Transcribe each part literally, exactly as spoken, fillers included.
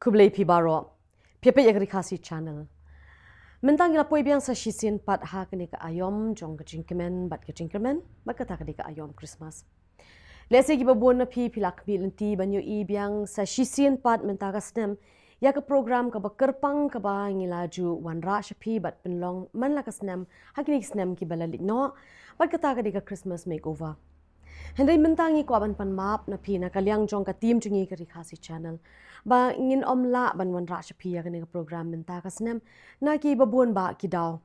Khublei phi baroh. Phi peit ïa ka Ri Khasi Channel. Mynta ngi la poi biang sa shisien pat ha kane ka aiom jong ka jingkmen bad ka jingkyrmen bad kata ka dei ka aiom Christmas. Lehse kiba bun na phi phi la khmih lynti ban ïohi biang sa shisien pat mynta ka snem ïa ka program kaba kyrpang kaba ngi la ju wanrah sha phi bad pynlong man la ka snem ha kine ki snem kiba la leit noh bad kata ka dei ka Christmas makeover. Hynrei mynta ngi kwah ban pan map na phi na ka liang jong ka team jong ngi ka Ri Khasi Channel ba ngin ym lah ban wanrah sha phi ïa kane ka program mynta ka snem na kiba bun bah ki daw.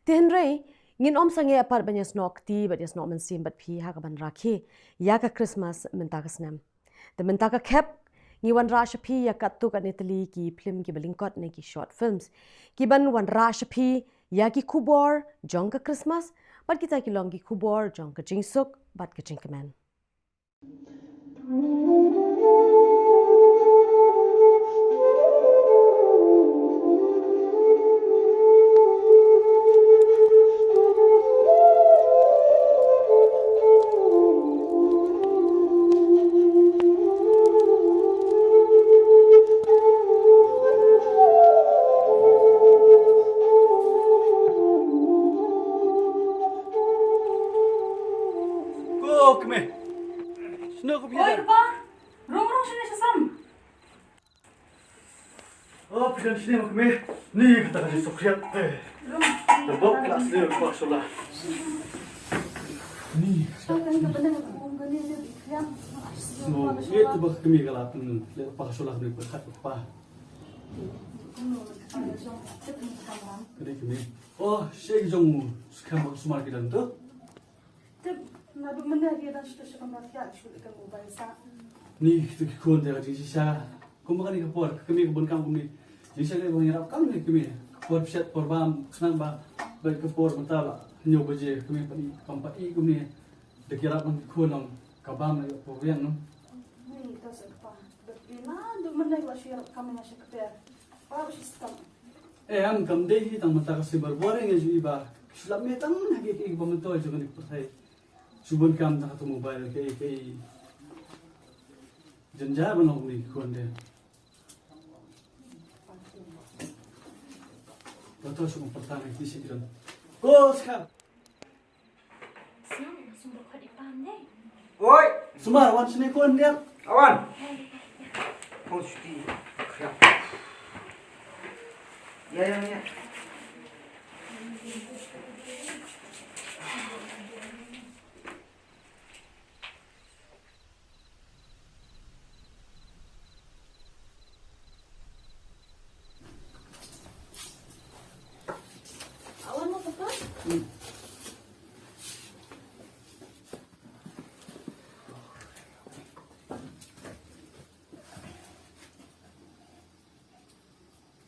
Te hynrei ngin ym sangeh pat ban ïasnoh kti bad ïasnoh mynsiem bad phi ha kaban rakhe ïa ka Christmas mynta ka snem. Te mynta ka khep ngi wanrah sha phi ïa katto katne tylli ki phlim kiba lyngkot ne ki short films kiban wanrah sha phi ïa ki khubor jong ka Christmas bad kita ki long ki khubor jong ka jingsuk bad ka jingkmen. Ko kmie. Shano ko phi oi, da? Pa. Rung rung shane sha sam. Oh, phi don shane ko kmie. Ni kata ka jingsuk khriat. Eh. Rung. Da bok la sne ko shola. Ni. So, ye tu bok kmie ka la pyn le pa shola kmie pa khat pa. Ka dei kmie. Oh, shi jong u skhem ba sumar ki don tu. Tip, naduh mynne ki dang shu shu kamra thiah shu ka mobile sa. Ni tu ki khun te ka jingshisha. Kum ba kane ka por ka kmie ka bun kam kumne. Jingshisha ka bun ïarap kam ne kmie. Ka por psiat por bam khnang ba ba ka por mynta ba hynñiew baje ka kmie pat i kam pat i kumne. Da ki ïarap ban ki khun long ka bam na ïoh por biang no. Ni ta sa ka pa. Ba ki naduh mynne ba shu ïarap kam ne shu kper. Pa ba shu stam. Eh, am kam dei hi tang mynta ka sien barabor nga ju i ba shu lap mih tang ha ki ki ba myntoi jong kane ka pyrthei. Shu bun kam tang ha tu mobile kaei kaei. Jynjar ban long ni khun de. Ba to shu pyrta na ki shi kiran. Ko ska. Oi. Sumar, wan shane ko, Niar. Awan. Ko shuti. Khriat. Ya, ya, ya.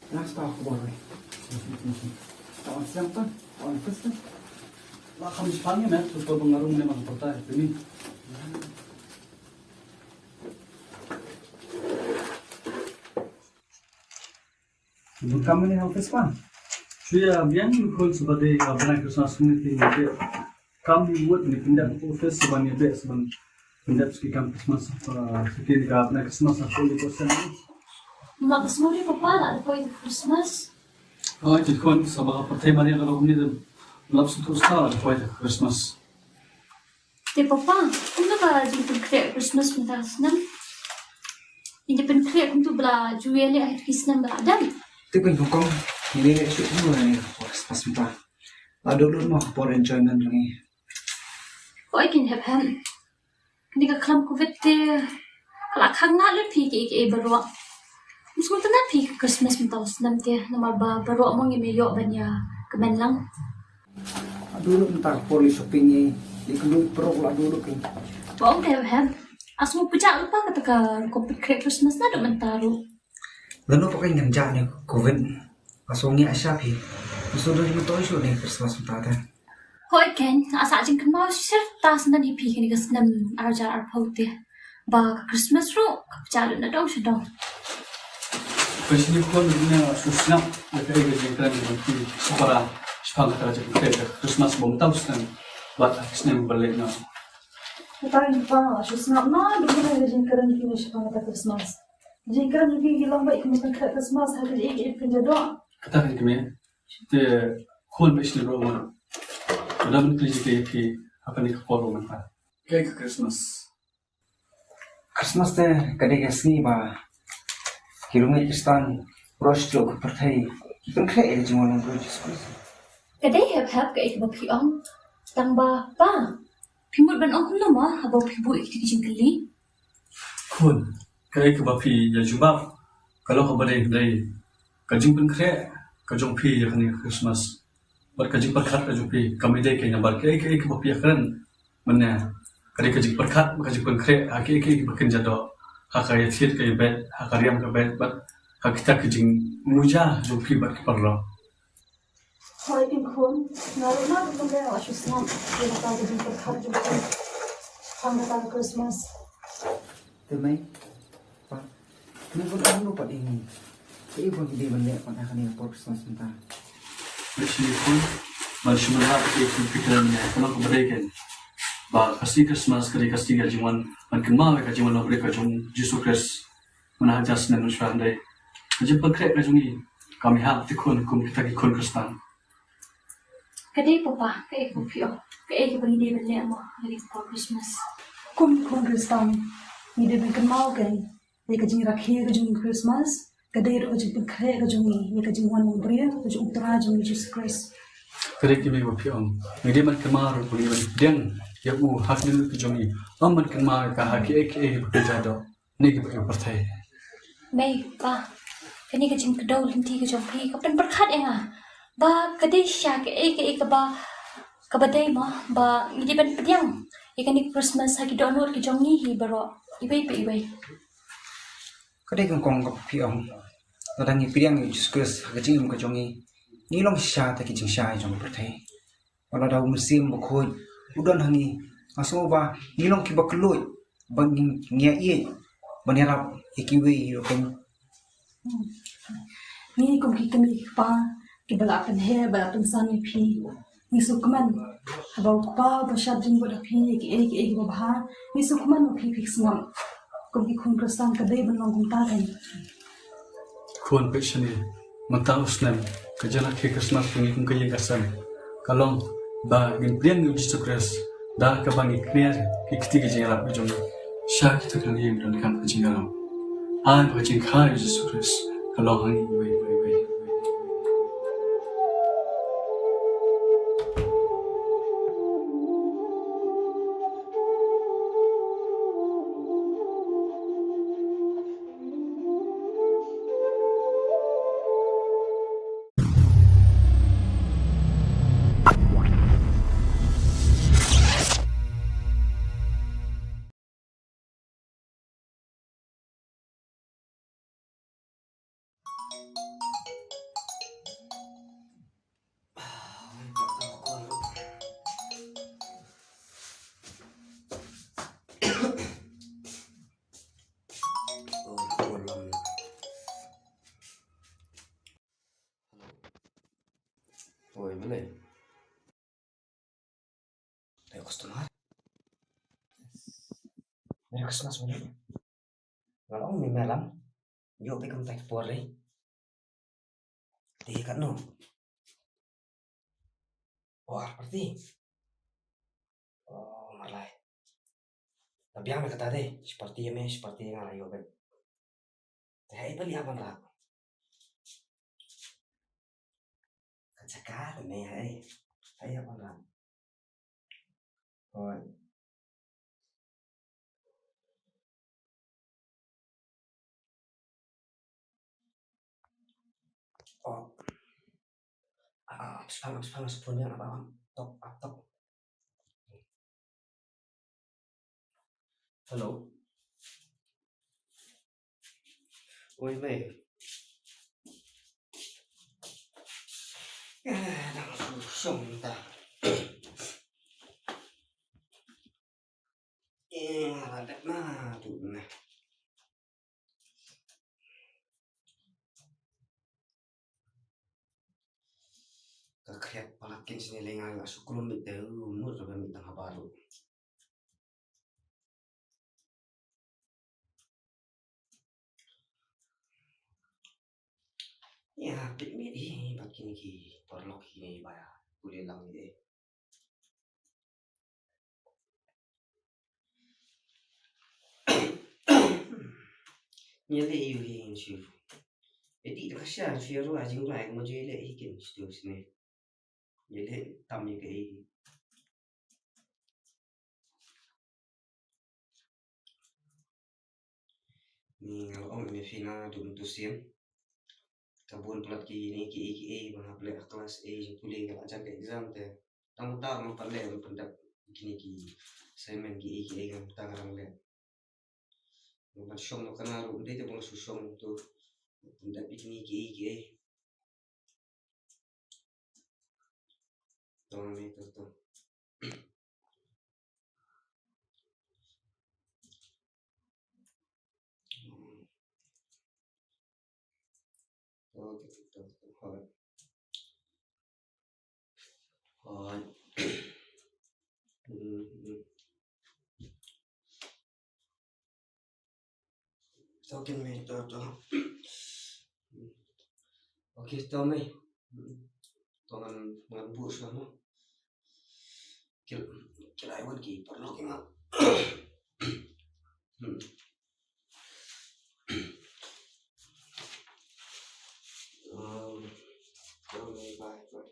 Nga sa khubor wei. Tang siang ta, tang first ta. La kham shipang ni met, tu tu bengarung ni mang kota ni. Bun kam ni office pa. Shuya biang ni khun sebab dei, ah, bnai Christmas ni ti ni. Kam ni wut ni pindah office sebab ni dei sebab Pynjah ki kam Christmas, ah, ki ka bnai Christmas, ah, kuli ko sen. Ma ka sngewri papa la da poi Christmas. Oh, ki khun sa ba ka pyrthei mari ka rok ni dem. Lap sngewthuh sa la da poi Christmas. Te papa, kumno ka jingpynkhreh Christmas mynta ka snem? Ïa jingpynkhreh kumtu ba la ju ïaleh ha ki snem ba la dep. Te pyn kong, ngi leh shuh kumno ïa ka Christmas mynta. La dep lut mo ka por enjoyment ngi. Hooid kin hep hep. Kane ka khlam covid te ka la khang ngat lut phi kiei kiei baroh. Ym sngewtynnat phi ka Christmas mynta u snem te namar ba baroh mo ngim ïoh ban ïa kmen lang. Haduh mynta ka por leit shopping ïa, ïa kynduh baroh la duh duh phi. Ba ong te hem. Ym sngewpjah lypa kata ka rukom pynkhriat Christmas naduh mynta ruh. Lano pakai ngan jah ne covid. Nga sngew ngi asha phi. Nga sngew dei mynta shuh ne Christmas mynta te. Hooid kein, nga sa jingkynmaw shisha ta sngewdon ïa phi kane ka snem ar hajar arphew te. Ba ka Christmas ruh ka pjah lut na dong sha dong. Ka jingkynmaw ne nga shu sngap ïa ka jingkren jong phi para shaphang kata ka jingkren ka Christmas ba mynta u snem bad ka snem ba leit noh. Kata ngi pa shu sngap na dong ka jingkren jong phi shaphang kata Christmas. Jingkren jong phi ki long beit kum ki pynkhreh Christmas ha ka jingïeit ka jingïeit. Kata kan kmie. Te khun beit shlei bro man. Ka dang ban kylli jingkylli ïa phi ha kane ka por man ka. Kaei ka Christmas? Christmas te ka dei ka sngi ba ki riewngeit Khristan baroh shi tluk ka pyrthei ki pynkhreh ïa ka jingwan u Jisu Khrist. Ka dei hep hep kaei kaba phi ong. Tang ba pa, phi mut ban ong kumno mo haba phi buh ïa kita ki jingkylli? Khun, kaei kaba phi ïa jubab ka long kaba dei dei ka jingpynkhreh ka jong phi ïa kane ka Christmas. Bad ka jingpyrkhat ka jong phi kam dei kaei, namar kaei kaei kaba phi ïa kren mynne ka dei ka jingpyrkhat bad ka jingpynkhreh ha kaei kaei kaba kin jia doh ha ka ïathied ka ïabeit, ha ka riam ka beit bad ha kita ki jingmuja jong phi bad ki paralok. Hooid khun, nga ruh nga ruh mynne nga shu sngap ïa kata ka jingpyrkhat jong phi ha kata ka Christmas. Te mei, pa, ngi bun ong ruh pat ïa ngi. Kaei ba ngi dei ban leh pat ha kane ka por Christmas mynta? Bad shu khun, bad shu mynta ïa ki phi kren mynne ka long kaba dei kein. Ba ka sngi Christmas ka dei ka sngi ka jingwan ban kynmaw ïa ka jingwan long briew ka jong Jisu Khrist. Mynta ha jar snem nongshwa hynrei ka jingpynkhreh ka jong ngi kam ïahap te khun kum kita ki khun Khristan. Ka dei papa, kaei kaba phi ong, kaei kaba ngi dei ban leh mo ha kane ka por Christmas? Kum ki khun Khristan ngi dei ban kynmaw kein ïa ka jingrakhe ka jong ngi Christmas, ka dei ruh ka jingpynkhreh ka jong ngi ïa ka jingwan long briew ka jong U Trai jong ngi Jisu Khrist. Ka dei kmie kaba phi ong, ngi dei ban kynmaw ruh ba ngi dei ban pdiang ïa u ha kine ki jong ngi, ym ban kynmaw ïa ka ha kiei kiei ba ki jia doh. Ni ki ba ïa pyrthei. Mei, pa, kane ka jingkdew lynti ka jong phi ka pynpyrkhat ïa nga ba ka dei shisha kaei kaei kaba, kaba dei mo ba ngi dei ban pdiang ïa kane ka Christmas ha ki dohnud ki jong ngi hi baroh, iwei pa iwei. Ka dei kong kong kaba phi ong, lada ngi pdiang ïa u Jisu Khrist ha ka jingim ka jong ngi, ngi long shisha te ki jingshai jong ka pyrthei. Wat lada u Mynsiem Bakhuid u don ha ngi, nga sngew ba ngi long kiba kylluid, ba ngi, ngi ïaieit ban ïarap ïa kiwei ruh kein. Ngi kum ki kmie ki kpa kiba la pynheh ba la pynsan ïa phi, ngi sngewkmen haba u Kpa uba shad jingmut ha phi ïa kiei kiei kiba bha, ngi sngewkmen ba phi phi sngap. Kum ki khun Khristan ka dei ban long kumta kein. Khun peit shane, mynta u snem ka jingrakhe Christmas jong ngi kum ka ïing ka sem ka long ba ngin pdiang ïa u Jisu Khrist da kaba ngi kner ïa ki kti ka jingïarap ka jong ngi. Sha kita ki ïing don kam ka jingïarap. Ai ba ka jingkha ïa u Jisu Khrist ka long ha ngi iwei iwei iwei. Oi, balei? Dei customer. Merry Christmas, balei? Nga la ong me me lam. Ïoh phi kumta ki por lei. Te katno? O ar parti. O marlai. La biang me kata de. Shi parti ïa me, shi parti ïa nga la ïoh beit. Te haei pali hap ban rah? Ka jaka te me haei. Haei hap ban rah? Hooid. Oh. Ah, ah, spam, spam, spam, yang apa, apa? Tok, ah, tok. Hello. Oi, mei. Eh, dang susah minta. Eh, la dep na tu na. Ka khriat palat kin sini lenga nga suklum bit deu mut raba mit tang habar. Ïa, peit miet hi bad kine ki paralok kine ba ïa pule lang ïa. Ngi leh ïa u hi ngi shu. Edi da ka sha shu ïa ruh ha jingrwai kumba ju leh hi kin shu sne. Ngi leh tam ïa ka hi. Ni nga la ong ïa me phi naduh mynta sien. Ka bun palat kine kiei kiei ba nga pynleh ha klas, ei jingpule ka la jan ka exam te. Tang mynta nga pat leh ruh pyndep kine ki assignment kiei kiei ba nga mynta nga dang leh. Nga ban shong noh ka na ruh dei te ba nga shu shong to pyndep kine kiei kiei. To me to to. Okay, to, to, hooid. Hooid. Hmm, hmm. To kin me to, to. Okay, to me. To ngan, ngan buh shuwa mo. Kil, kil ai wan ki paralok ki ma. Hmm. Um, to me, bye, bye.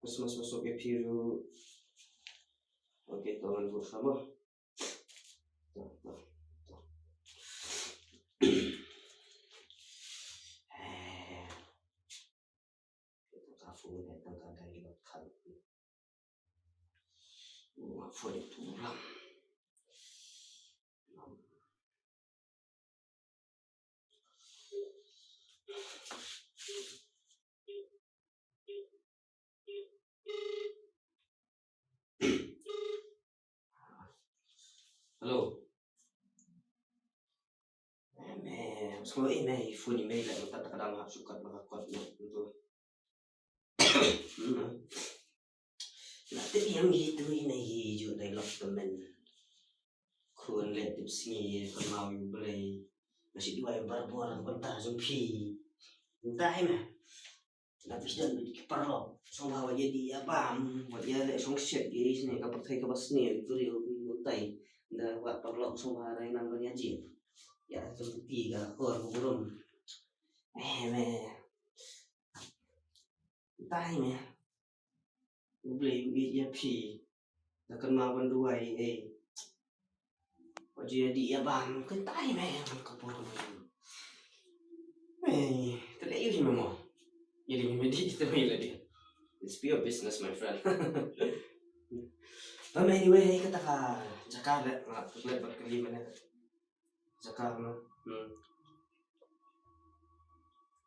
Mas, mas, mas, okay, piru. Okay, to ngan buh shuwa mo. To, to, to. Eh. Ka phone eh, tang ka dial up khat. Oh, phone eh tu lang. Hello. Em, em, sngewbha ïa me, i phone i mei la mynta ta ka dang hap shukat ba ka kot na tu. Hmm. La tip ïa ngi tu i mei hi ju dei lok tymmen. Khun leh tip sngi kynmaw ïa u Blei. Nga shu duwai barabor na ka bynta jong phi. Mynta hi me. Nga phi don ki paralok sngewbha wat ïa dih ïa bam, wat ïa leh shongshit ïa isynei ka pyrthei kaba sniew, ki briew ki myntai. Ynda wat paralok sngewbha dei nang ban ïa jin. Ïa ka kti ka kor ka burom. Eh me. Mynta hi me. U Blei u ïeit ïa phi. Da kynmaw ban duwai, eh. Wat ju ïa dih ïa bam, kynta hi me, man ka por me. Eh, te leh ïa hi me mo. Ïa dih me dih te me la dih. It's pure business, my friend. Bam, anyway, eh, kata ka jaka leh, nga leh bad kali me leh. Jaka ma. Hmm.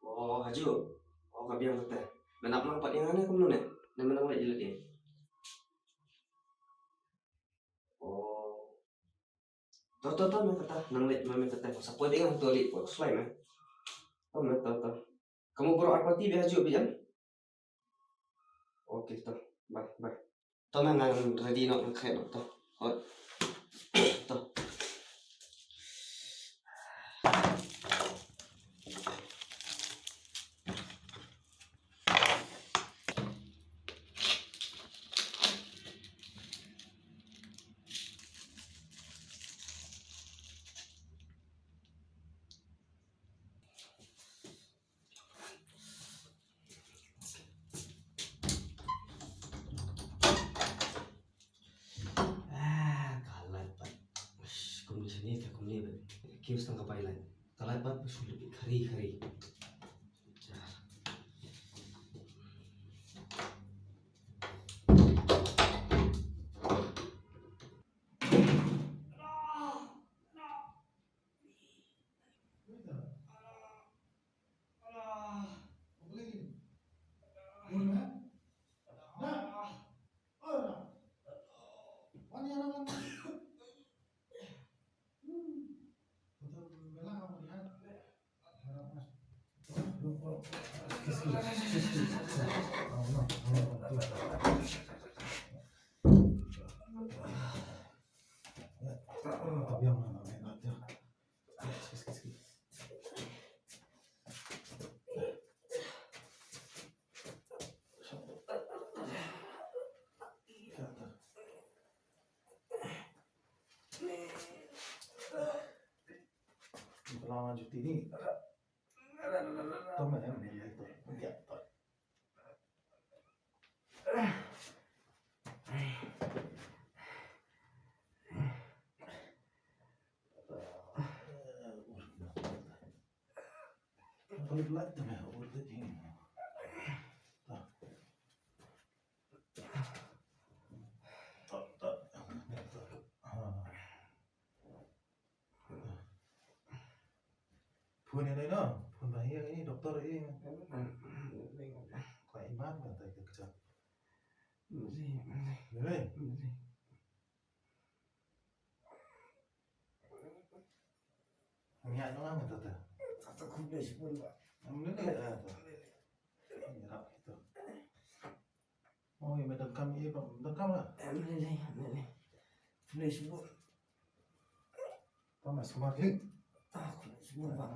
Oh, haju. Oh, ka biang kata. Me nap lang pat ïa nga ne kumno ne? Ne me nang leh jilid ïa. Oh. To, to, to, me kata. Nang leh, me, me kata. Sa poi ding to leh poi slai me. To, me, to, to. Kamu baru arpati biar haju biar. Okay, to. Bye, bye. To, nang, nang ready noh, nang khet noh, to. Hot. To. Ah, ka lait pat. Uish, kumne shane ka kumne ba. Kiew stang ka bai lait. Ka lait pat ba shu lip khari khari. Juti ni. To me em ni to. Ya to. Phone ïa no, phone ba ïa i doktor i. Ka iman ka ta ka kjat. Ni. Ngi ai nang ngi tata. Tata khun dei sipun ba. Ngi ne eh ta. Ngi rap kita. Oh, ya madam kam ye ba madam kam lah. Em ne ne ne ne. Khun dei sipun. Ta mas smart ni. Ah, khun dei sipun ba.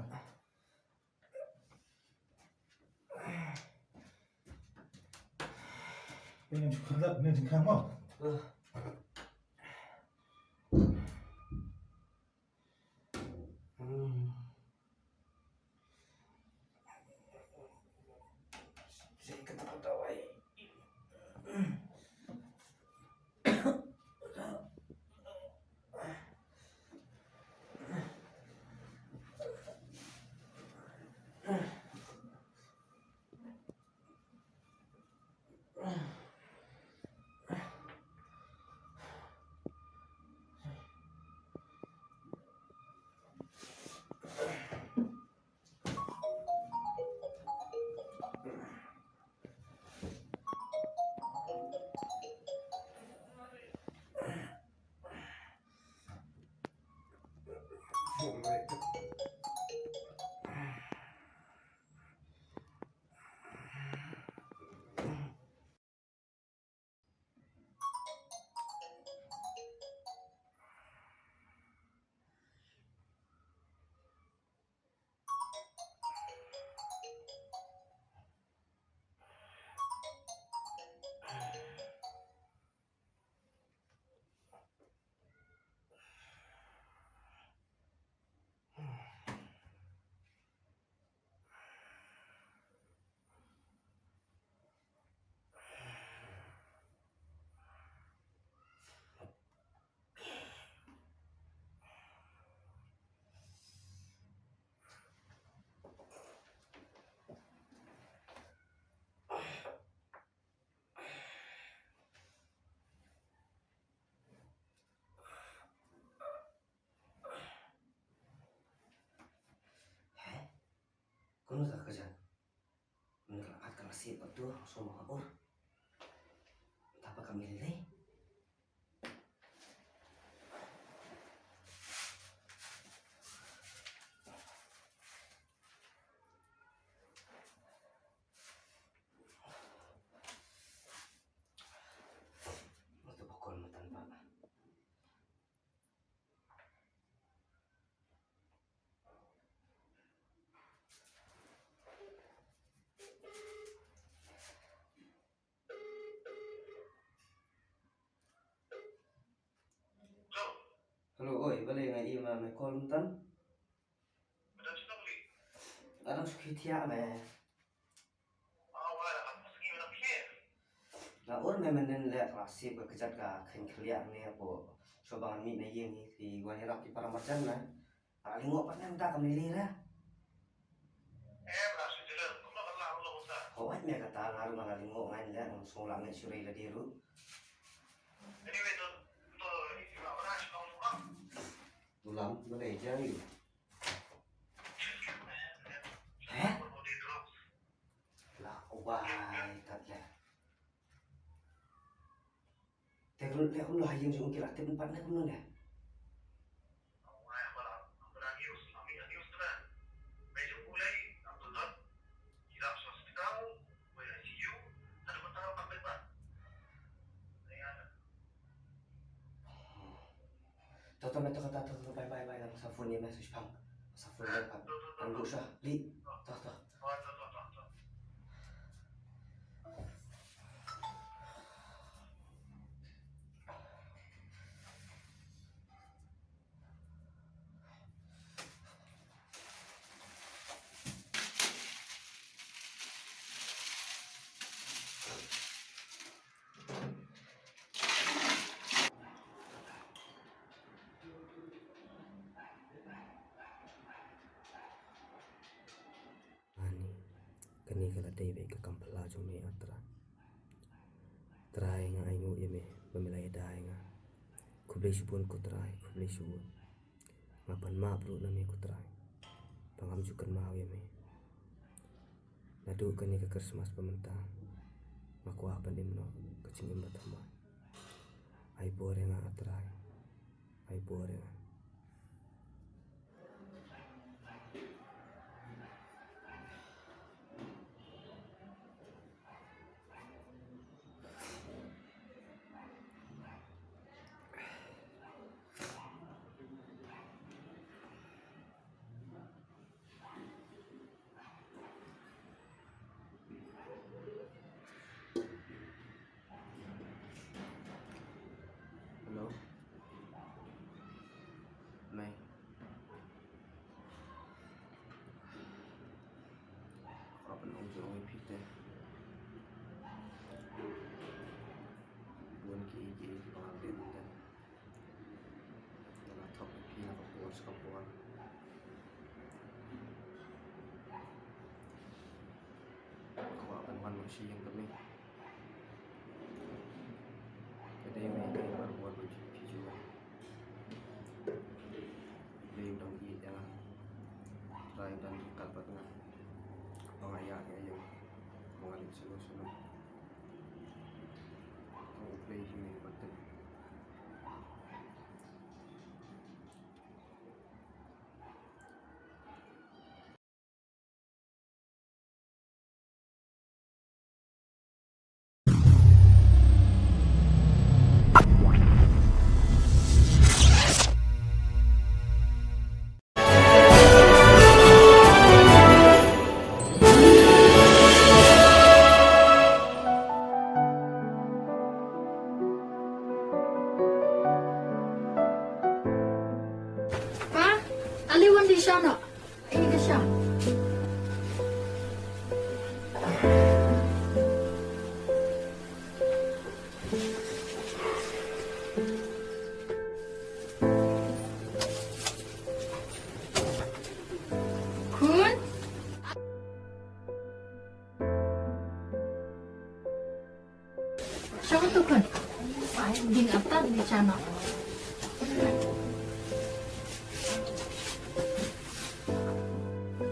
Ini juga tak, ini juga mau. Hmm. Saya ketawa-tawa. Hei, kumno ka kjat? Mynta ka la at ka la siat pat tu, sngewbha ur. Mynta pat kam ïaleh lei. Mynta ba kol mynta pat. Hello, oi, balei nga ïohi ma me call mynta? Nga dang shu thiah me. Nga ur me mynnin leh ka la sip ka kjat ka kheiñ khlieh ne hapoh shuwa ba ngan mih na ïing hi, ki wan ïarap ki para marjan na. Ka la lyngngoh pat ne mynta kam lei lei re. Hooid me kata nga ruh nga la lyngngoh, nga leh ngam sngew lah ngeit shuh lade ruh. Tulam, balei jia ïa u? Heh? La u bai tat leh. Te kumno leh, kumno ha ïing jong u ki la tip pat ne kumno leh? To, to, me to, kata, to, to, bye, bye, bye, ngan sa phone ïa me, sa shipang. Sa phone ïa me, pat. Ngan duh sha, lih. To, to. Kane ka la dei beit ka kam phylla jong me, ah Trai. Trai, nga ainguh ïa me ba me la ïada ïa nga. Khublei shibun ko Trai, khublei shibun. Nga pan map ruh na me ko Trai ba ngam ju kynmaw ïa me. Naduh kane ka Christmas ba mynta nga kwah ban im noh ka jingim ba thymmai. Ai bor ïa nga, ah Trai. Ai bor ïa nga. Hello. Mei. Kwah ban ong jong i phi te. Bun ki ki ki ba ngan dei mynta. Nga la thok ïa phi na ka por sha ka por. Kwah ban wan noh sha ïing ka me. Ka dei me dei mar bor ba ju phi ju wan. Dei u dang ïeit ïa nga. Trai u dang jingkat bad nga. Ba nga ïaid ïa ïing. Ba nga leit sha no sha no. Ko U Blei hi me bad te. Pa, ale wan dih sha noh. Ïa ka sha. Khun. Sha katu khun. Ding atat dih sha noh.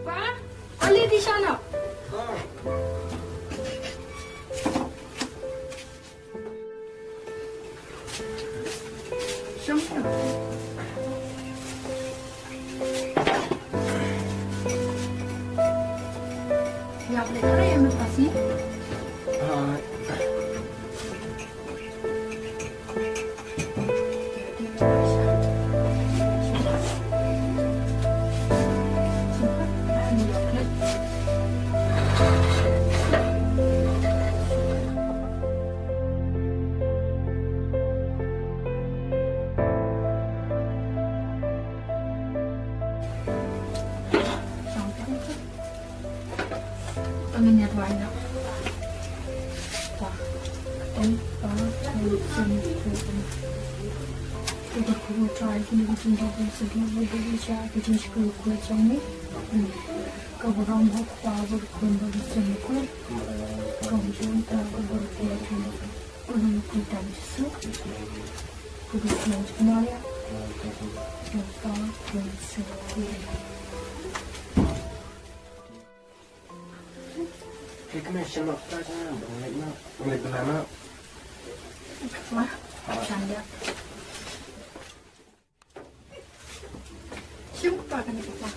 Pa, ale dih sha noh. Sha noh. Ïa, boleh tarik ïa, Mas Tasi? Ah. Tangan ïa tuan ïa. Ta. Em, ta. Em, em, em. Kita ku try kini ku tinggal di sini, di sini, di sini, ku try ni. Ka burom ha u Kpa bad u Khun bad u Mynsiem Bakhuid. Ka burom ha u Kpa bad u Khun bad u Mynsiem Bakhuid. Ka burom ha u Kpa bad u Khun bad u Mynsiem Bakhuid. Kine ki sien noh, ta sien noh, ba ngeit noh, ba ngeit noh. Wah, shen ïa. Shim kpa kane kpa.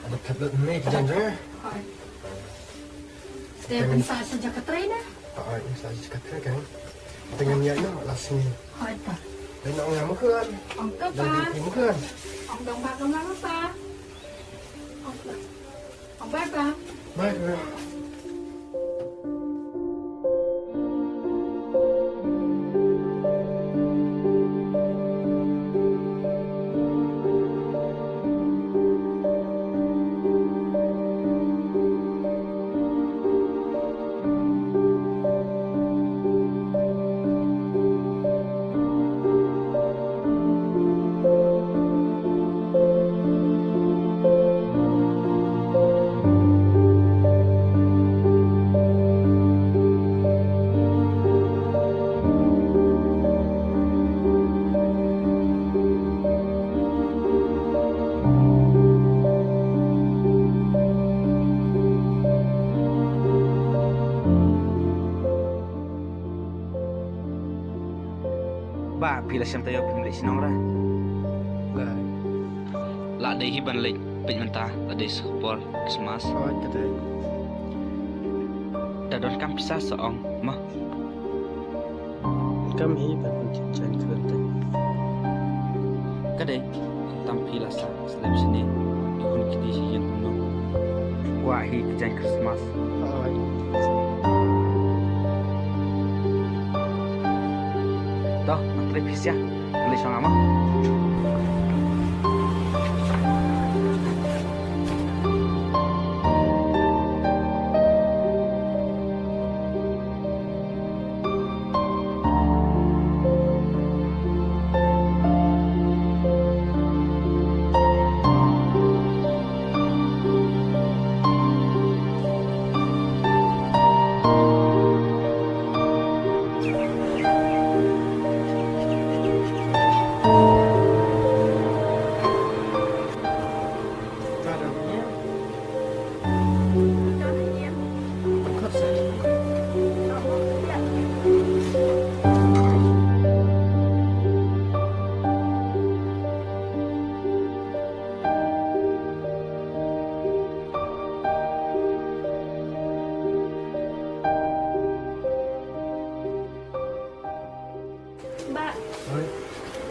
Ada tablet ne ki jan jong. Hai. Te pynsa sha jaka trei ne? Hai, pynsa sha jaka trei kan. Te ngan ïaid noh la sngi. Hai ta. Te ngan ong ïa Mukhlaiñ. Ong to pa. Te Mukhlaiñ. Ong dong ba ka ma pa. Ong to. Bye bye. Bye bye. Phi la shem taïew phim leit shnong re? Lah. Lah dei hi ban leit peit mynta, lah dei sa ka por Christmas. Hooid, ka dei. Da donkam pisa sa ong mo. Kam hi ban pynjah jaiñ khlem te. Ka dei, tam phi la sah slem shane, ki khun kti shi ïing kumno. Kwah hi ka jaiñ Christmas. Hooid. To, nang trei phi sha. Nang leit shong nga mo. Ba. Oi.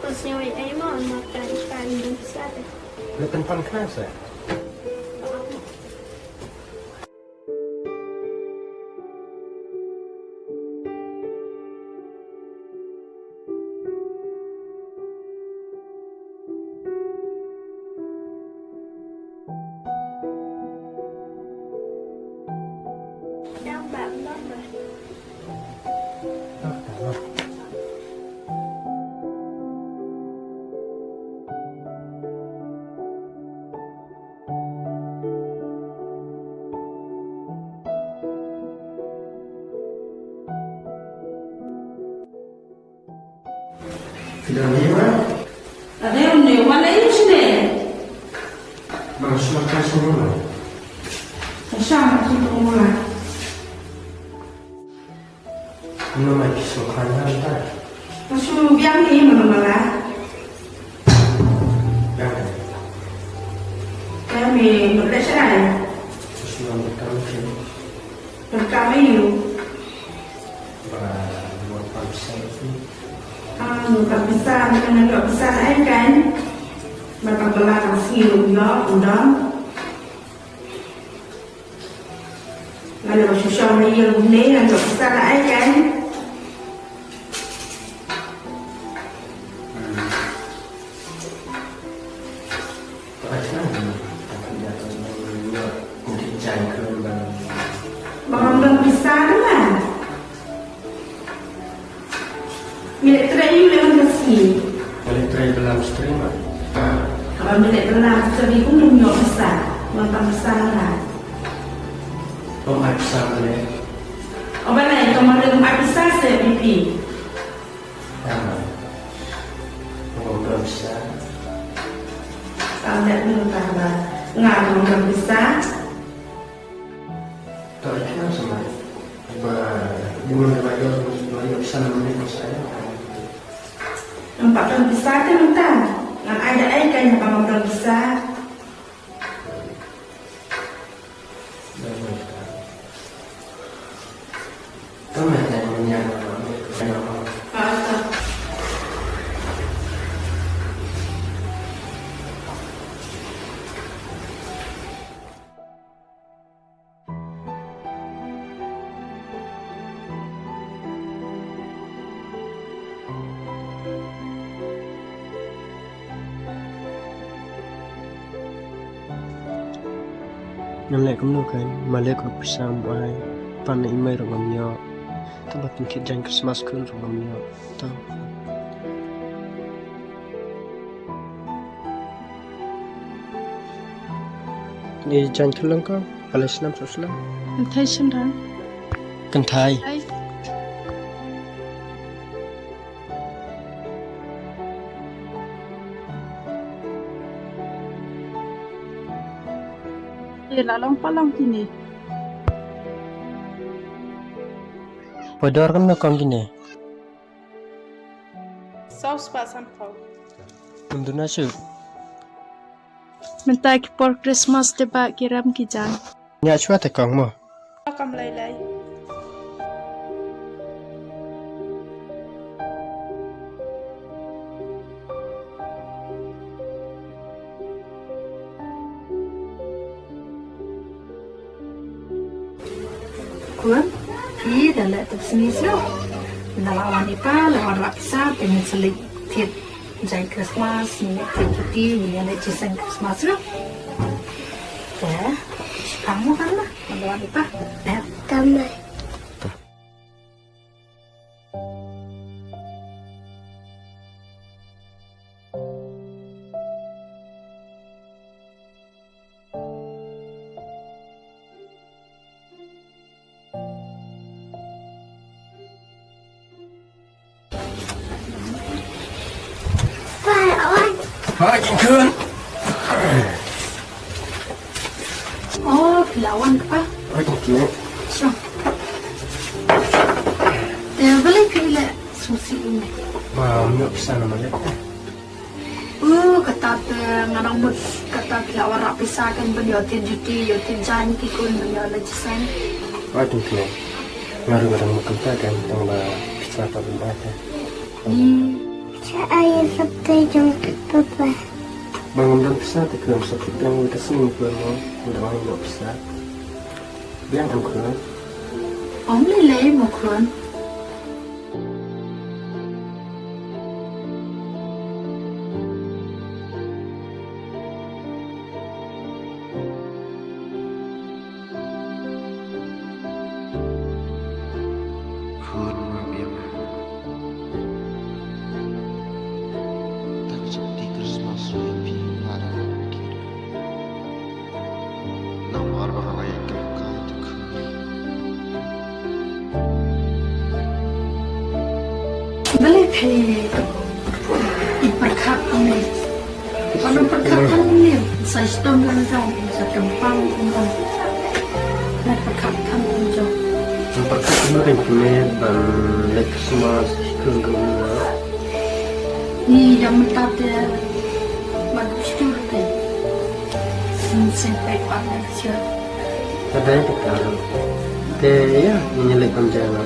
Pas nyawa ai mo, ma kan kan dum sa te. Le kan pan kan sa. Phi dang ïa ma? Ade, une wan ai shine. Ba shu ma ka shine ma. Sha ma ki tong ma. Une ma ki shu khan ha ta. Shu biang ni ma ma la. Biang ni. Biang ni ma le shai. Shu ma ka shine. Donkam ïa u. Ba, ba pisa. Ah, donkam pisa, donkam pisa na ai kan. Ba ka bala ka sngi u ïoh, u dam. Nga la shu shong na ïing u ne, nga donkam pisa na ai kan. Ba ngam don pisa ne ma. Ngi leh trei ïa u leh ban ka sngi. Ngi leh trei blam string ma. Haba ngi leh blam string kum ngi ïoh pisa. Ngam don pisa ne ma. Ym ai pisa ma leh. Ym ai, ka ma leh ym ai pisa se pipi. Tama. Ngam don pisa. Tang dep nang tama. Nga ngam don pisa. To ïa khnang sa ma. Ba dei ma ba ïoh, ba ïoh pisa na mynta sa ïa. Ngam pat don pisa te mynta. Ngan ai da ai ka ïa ba ngam don pisa. Ngan leh kumno kein, ma leh kumno pisa ym ai, pan na i mei ruh ngam ïoh, te ba pynkit jaiñ Christmas kein ruh ngam ïoh, te. Ngi jaiñ khyllung ko, balei snem shu snem? Kynthei shynrang. Kynthei. Ai. Ye la long palang kine. Poi dor kan kong kine. Saw Spah sanphew. Ym duna shuh. Mynta ki por Christmas te ba ki rem ki jam. Ñiah shuwa te kong mo. Kam lei lei. Khun, phi da leh tip sngi shuh. Lada la wan i pa, la wan rah pisa, te ngin sa leit thied jaiñ Christmas, ngin leit thied juti, ngin ïa leit jingïaseng Christmas shuh. Te, shipang mo kan la, lada la wan i pa. Te. Kamai. Hooid, khun. Oh, phi la wan kpa. Hooid, khun. Sure. Te balei phi leh sngewsih ïa ngi? Ba, ym ïoh pisa namar leh. Uh, kata te nga dang mut kata phi la wan rah pisa kan ban ïoh thied juti, ïoh thied jaiñ ki khun ban ïoh leit jingïaseng. Ai, tang kine. Nga ruh nga dang mut kumta kan tang ba pisa pat ban ai te. Hmm. Sa ai sap te jong papa. Ba ngam don pisa te khlem sap te jong ka sngi khlem mo. Ngam don pisa. Biang em khun. Ym lei lei mo khun. Khun, ma biang. Tang sha kti Christmas ruh ïa phi nga dang ong ki. Namar ba nga la ïaid kum ka ïa tu khun. Balei phi i pyrkhat ïa ngi? Phi pyrkhat ïa ngi, sa shitom ïa ngi jong, sa kyrpang ïa ngi jong. Phi pyrkhat ïa ngi jong. Pyrkhat ïa ngi jong, ban leh Christmas, skul ka ngi. Ni da mynta te ba dustur te. Sin sin pek pat na sha. Ka dei ka kar. Te ïa, ngin leit bam ja na.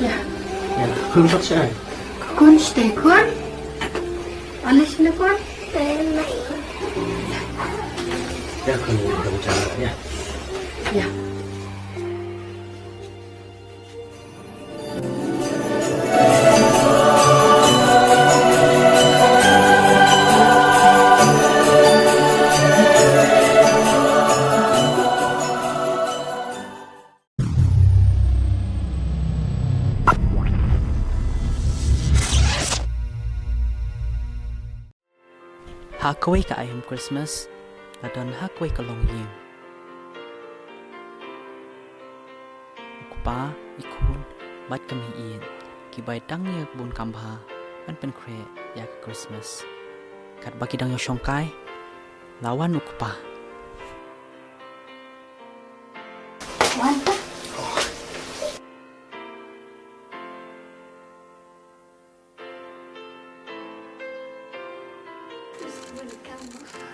Ïa. Ïa, khun pat sha. Khun stay khun. Alis ne khun. Ïa, khun leit bam ja na, ïa. Ïa. Ha kawei ka aiom Christmas, la don ha kawei ka longïing. U kpa, i khun, bad ka mei-ïeit, ki bai tang ïa ka bun kam bha, ban pynkhreh ïa ka Christmas. Katba ki dang ïashongkai, la wan u kpa. Wan pa.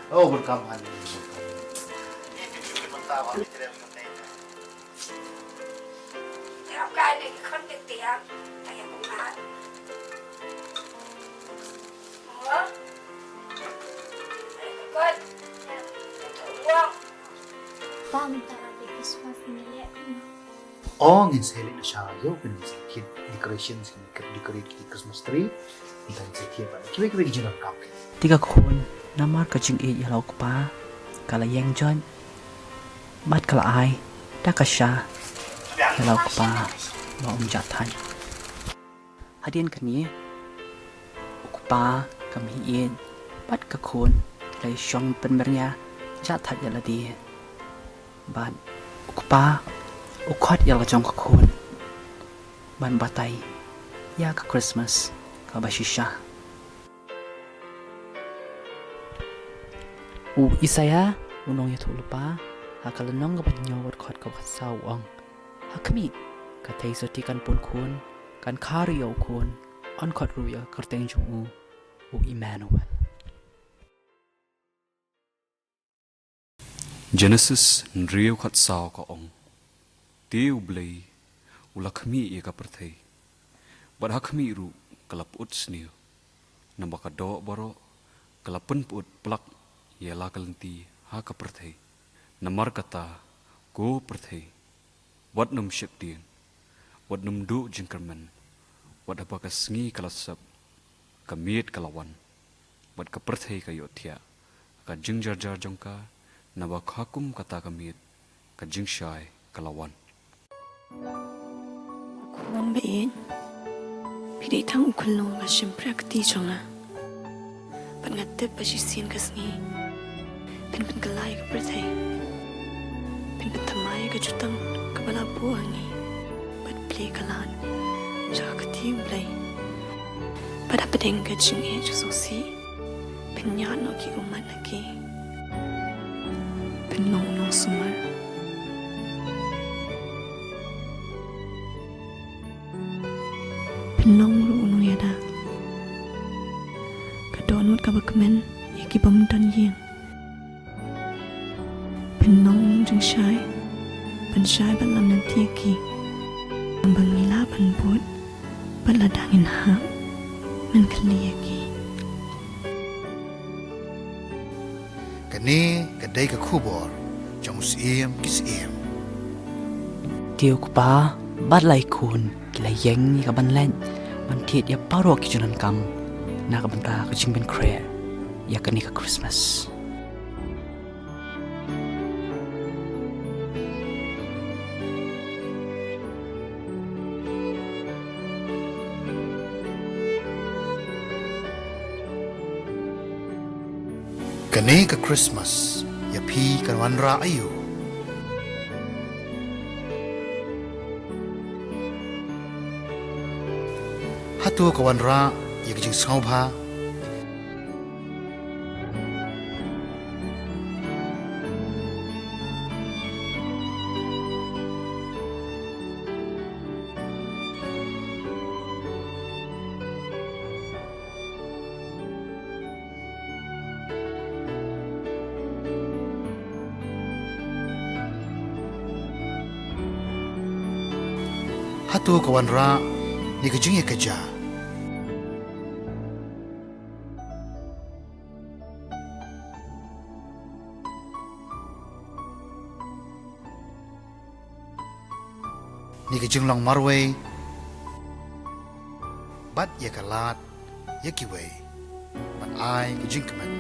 Oh, welcome, honey. Pa, mynta Happy Christmas ngin leh kumno? Oh, ngin sa leit na sha ïew, ngin sa thied decorations, ngin decorate ki Christmas tree. Ngin sa thied bad kiwei kiwei ki jingdonkam. Te ka khun, namar ka jingïeit ïa la u kpa, ka la ïeng joit bad ka la ai da ka sha ïa la u kpa ba un jah thait. Hadien kane, u kpa, ka mei-ïeit bad ka khun ki la ïashong pynmynria jah thait ïa lade. Bad u kpa u khot ïa la jong ka khun ban batai ïa ka Christmas kaba shisha. U Isaiah u nongïathuhlypa, ha ka lynnong kaba hynñiew, dkhot kaba khatsaw u ong: Ha khmih, ka theisotti kan pun khun, kan kha ruh ïa u khun, Pynkhot ruh ïa ka kyrteng jong u, u Immanuel. Genesis hynriew khat saw ka ong, te U Blei u la khmih ïa ka pyrthei, bad ha khmih ruh ka la pyut sniew. Naba ka doh baroh ka la pynpyut plak ïa la ka lynti ha ka pyrthei. Namar kata ko pyrthei wat nym sheptieng, wat nym duh jingkyrmen, wat haba ka sngi ka la sep, ka miet ka la wan, bad ka pyrthei ka ïohthiah ka jingjarjar jong ka, naba ha kum kata ka miet ka jingshai ka la wan. Ko khun ba ïeit, phi dei tang u khyllung ba shim priak ka kti jong nga. Bad nga tip ba shisien ka sngi phin pynkylla ïa ka pyrthei, phin pynthymmai ïa ka jutang kaba la buh ha ngi, bad plie ka lad sha ka kti U Blei. Bad hapdeng ka jingïeit sngewsih phin ñiad noh ki ummat na ki. Phin long u nongsumar. Phin long ruh u nongïada, ka dohnud kaba kmen ïa ki bym don ïing. Phin long u nongjingshai, ban shai bad lam lynti ïa ki. Namar ba ngi lah ban bud bad lada ngin hap, men khlieh ïa ki. Kane ka dei ka khubor jong u Syiem ki syiem. Te u Kpa bad la i Khun ki la ïeng ïa ka ban leit ban thied ïa baroh ki jingdonkam na ka bynta ka jingpynkhreh ïa kane ka Christmas. Kane ka Christmas ïa phi ka wanrah aïu? Hato ka wanrah ïa ka jingsngewbha? Hato ka wanrah ne ka jingïakajia? Ne ka jinglong marwei bad ïa ka lad ïa kiwei ban ai ka jingkmen.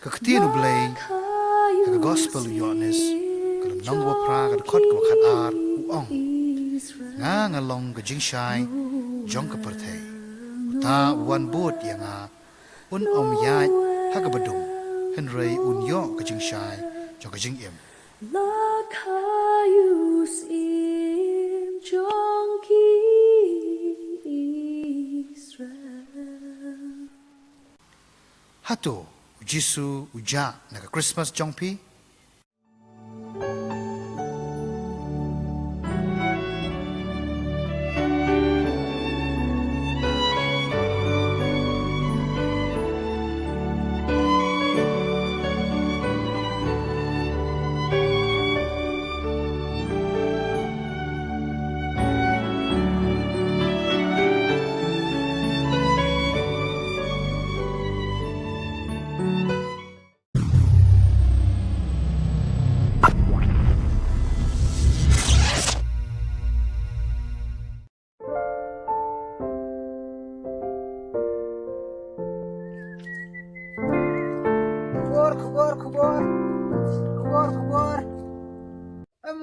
Ka ktien U Blei ha ka Gospel u Ïoannis, ka lynnong kaba phra, ka dkhot kaba khatar, u ong: Nga nga long ka jingshai jong ka pyrthei. Uta u wan bud ïa nga un ym ïaid ha kaba dum, hynrei un ïoh ka jingshai jong ka jingim. La ka ïoh syiem jong ki Israel. Hato u Jisu u jah na ka Christmas jong phi?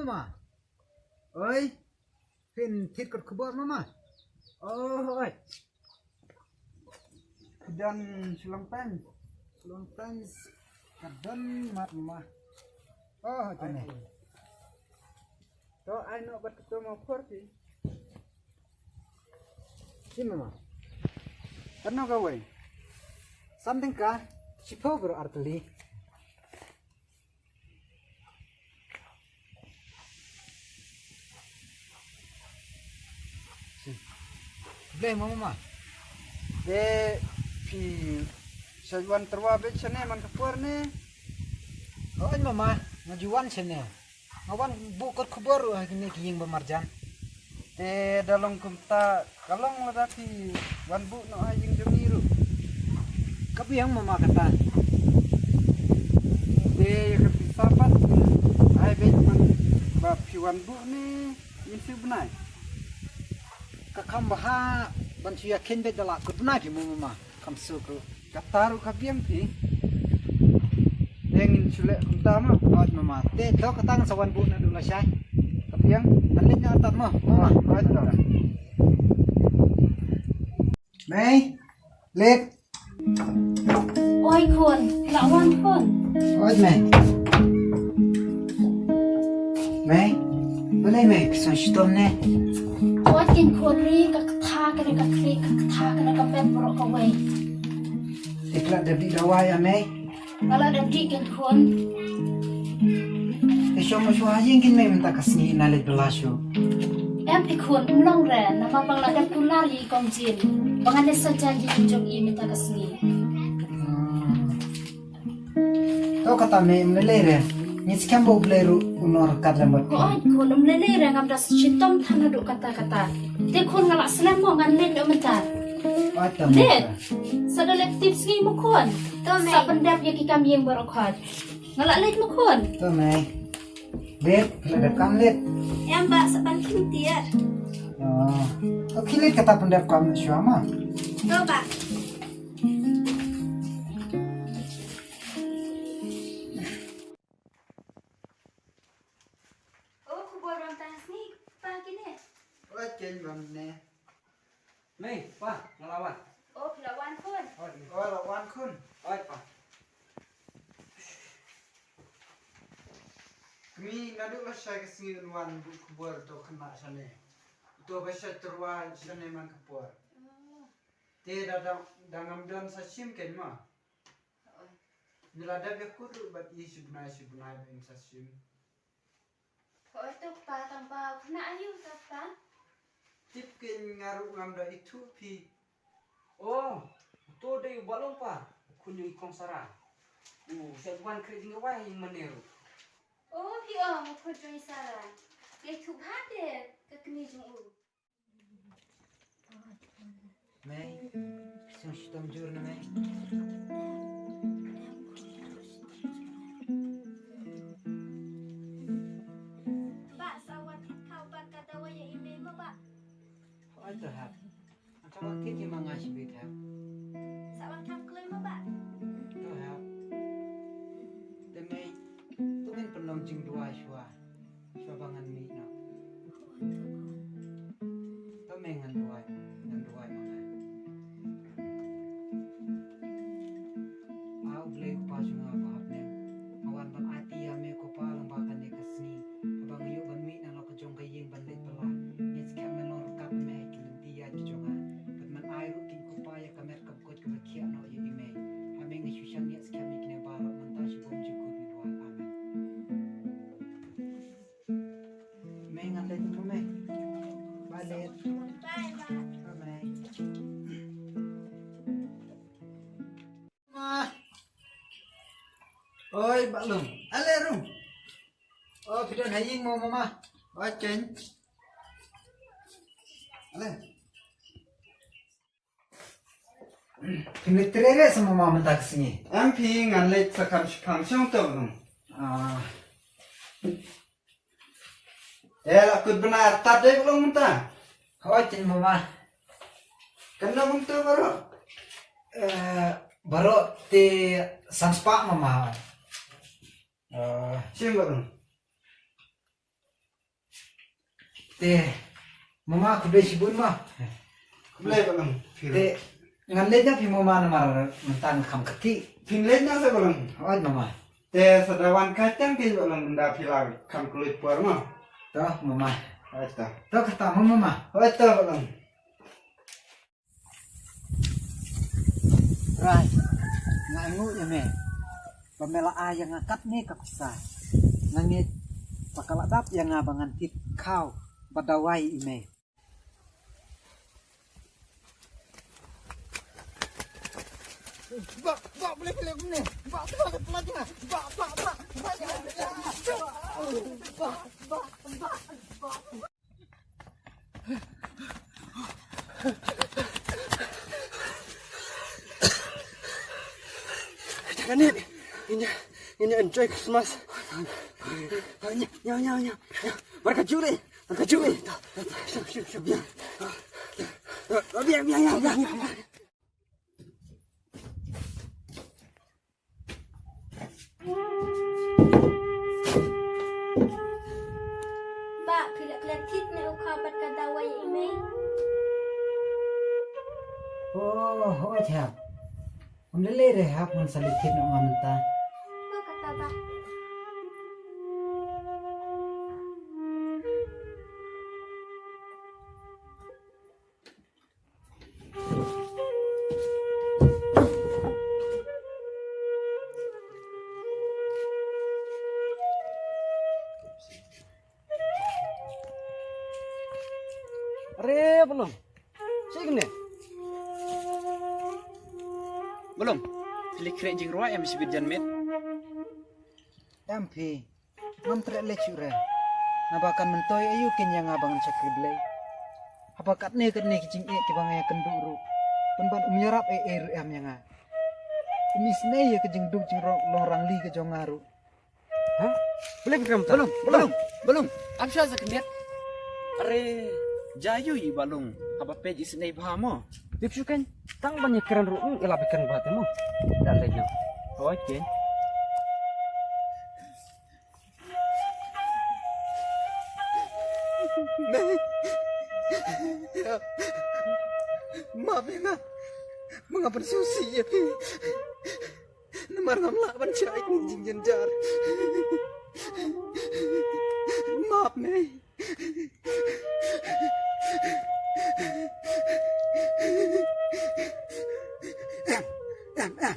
Mama. Oi. Phin thied kot khubor mama. Oh, oi. Don shlong pen. Shlong pen. Ka don mat mama. Oh, tene. To ai no bat to mo khor ti. Shin mama. Kano ka wei. Something ka. Shipho bro artli. Blei mo mama. De phi sa wan tyrwa beit shane man ka por ne. Oi mama, nga ju wan shane. Nga wan buh kot khubor ruh ha kine ki ïing ba marjan. Te da long kumta ka long lada phi wan buh noh ha ïing jong ngi ruh. Ka biang mama kata. Te ïa ka pisa pat ai beit man ba phi wan buh ne ngin shu bnai. Ka kham bha ban shu ïakheiñ beit da la kut bnai phi mo mama. Kham suk ruh. Kata ruh ka biang phi. Te ngin shu leh kumta mo. Ot mama. Te to kata ngan sa wan buh naduh lashai. Ka biang. Ngan leit na artat mo. Mama. Ot to. Mei. Leit. Oi khun, la wan khun. Oi mei. Mei. Balei mei, phi sngewshitom ne? Oi kin khun ri ka kata ka ka klik ka kata ka ka pet bro ka wei. Te phi la dep dih dawai ïa mei? Nga la dep dih kin khun. Te shu ma shu ha ïing kin mei mynta ka sngi na leit bylla shu. Em phi khun, ym long re, namar ba nga la dep kular ïa i kong Jin ba ngan leit sa jaiñ ïa i jong i mynta ka sngi. Hmm. To kata mei, ym lei lei re. Ngi skhem ba U Blei ruh un ryngkat lem bad phi. Hooid khun, ym lei lei re, ngam da shitom than haduh katta katta. Te khun nga la slem mo, ngan leit noh mynta. Oi to mei. Leit. Sa da leit tip sngi mo khun. To mei. Sa pyndep ïa ki kam ïing baroh khoit. Nga la leit mo khun. To mei. Leit, leit dep kam leit. Em bah, sa ban khyndiat. Oh. To khie leit kata pyndep kam shuwa mo. To bah. O khubor bam tang sngi pa kine. Oi ken bam ne. Mei, pa, nga la wan. O phi la wan khun. Oi, mei. Oi, la wan khun. Oi, pa. Kmie naduh lashai ka sngi un wan buh khubor to khynnah shane. To ba shait tyrwa shane man ka por. Oh. Te da da da ngam don sa shim ken ma. Oi. Ngi la dep ïakut ruh bad i shi bnai shi bnai ba im sa shim. Hooid to pa, tang ba u khynnah aïu to pa? Tip kein nga ruh ngam da ithuh phi. Oh, uto dei u Bahlong pa, u khun jong i kong Sara. U shait wan khreh jingïawai ha ïing mane ruh. Oh, phi ong u khun jong i Sara. Nga ithuh bha te ka kmie jong u. Mei, sngewshitom jur na mei. Bah, sa wan thap khaw bad ka dawai ïa i mei mo bah. Hooid to hap. Nga sa wan kit ïa ma nga shibit hap. Sa wan thap kloi mo bah. To hap. Te mei, to ngin pynlong jingduwai shuwa. Shuwa ba ngan mih noh. To mei ngan duwai, ngan duwai ma nga. A U Blei u Kpa jong nga uba ha bneng. Nga wan ban aiti ïa me ko Pa lyngba kane ka sngi. Haba nga ïoh ban mih na la ka jong ka ïing ban leit bylla. Ngi skhem me long ryngkat me ha ki lynti ïaid ki jong nga. Bad men ai ruh kin ko Pa ïa ka met ka Koit kaba khiah noh ïa i mei. Ha me nga shu shaniah skhem ïa kine baroh mynta shu bym jukut ngi duwai. Amen. Mei ngan leit mo mei. Bye leit. Bye bye. Bye mei. Ma. Oi Bahlong. Ale rung. Oh phi don ha ïing mo mama. Oi ken. Ale. Phim leit trei re sa mama mynta ka sngi? Em phi, ngan leit sa kam shipang shong to Bahlong. Ah. Eh, la kut bnai artat dei Bahlong mynta? Hooid ken mama. Katno bun to baroh? Eh, baroh te san spah mama. Eh. Shim Bahlong. Te mama, khublei shibun ma. Khublei Bah Long. Te ngan leit na phi mama, namar mynta nga kham kti. Phin leit na se Bah Long? Hooid mama. Te sa da wan ka tang ki Bah Long, mynta phi la kham kloi por ma. To mama. Hooid to. To kata ma mama. Hooid to Bah Long. Rai, nga ainguh ïa me ba me la ai ïa nga katne ka pisa. Nga ngeit ba ka la dap ïa nga ba ngan thied khaw bad dawai ïa me. Ba, ba, boleh, boleh, boleh. Ba, ba, ba, ba, ba, ba, ba, ba, ba, ba, ba. Jangan ni. Ini, ini enjoy Christmas. Ini, ini, ini, ini. Barka juri. Barka juri. Shup, shup, shup. Biar, biar, biar, biar, biar. Bah, phi la klet thik ne u kha bad ka dawai i mei? Oh, oh, chap. Ym lei lei re hap ngan sa leit thied noh nga mynta. Ba kata bah. Are Balung. Sik ne. Balung. Phi la khreh jingrwai em shibit jan miet? Em phi. Ngam treh leh shuh re. Naba kan myntoi aïu kin ïa nga ba ngan shakri Blei. Haba katne katne ki jingeh kiba nga ïakynduh ruh, pynban um ïarap ei ei ruh em ïa nga. Um isynei ïa ka jingduk jingrong long rangli ka jong nga ruh. Ha? Balung, Balung, Balung, Balung. Ap sha sa khyndiat. Are, jia ïu i Balung. Haba peit isynei bha mo. Tip shu ken, tang ban ïakren ruh, mm, ïa la ba kren bha te mo. Da leh ïa. Hooid ken. Mei. Map ïa nga. Ma nga pynsngewsih ïa phi. Namar ngam lah ban shah ïa kane ka jingjynjar. Map mei. Em, em, em.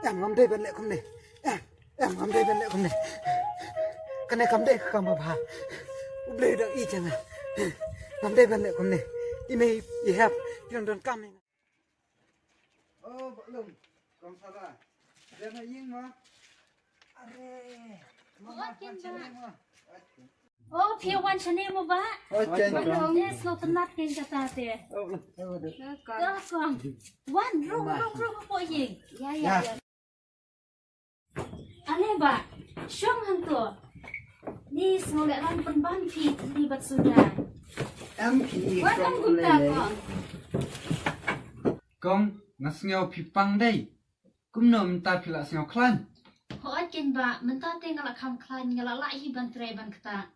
Em, ngam dei ban leh kumne. Em. Em, ngam dei ban leh kumne. Kane kam dei ka kam ba bha. U Blei u dang ïeit ïa nga. Ngam dei ban leh kumne. I mei i hep, i dang donkam ïa nga. Oh, Balung, kong Sara. Dei na ïing ma. Are. Ma, ma, ma, ma. Oh, phi wan shane mo ba? Oh, ken. Balung, ne sngewtynnat ken kata te. Oh, oh, oh. Ka kong. Wan, rung, rung, rung, hapoh ïing. Ya, ya, ya. Ale ba, shong hangto. Ni sngewlehrain pynban phi thli bad suda. Em phi. Wat shong em kumta lei. Kong. Kong, nga sngew phi pang dei. Kumno mynta phi la sngew khlaiñ? Hooid ken ba, mynta te nga la kham khlaiñ, nga la lah hi ban trei ban ktah.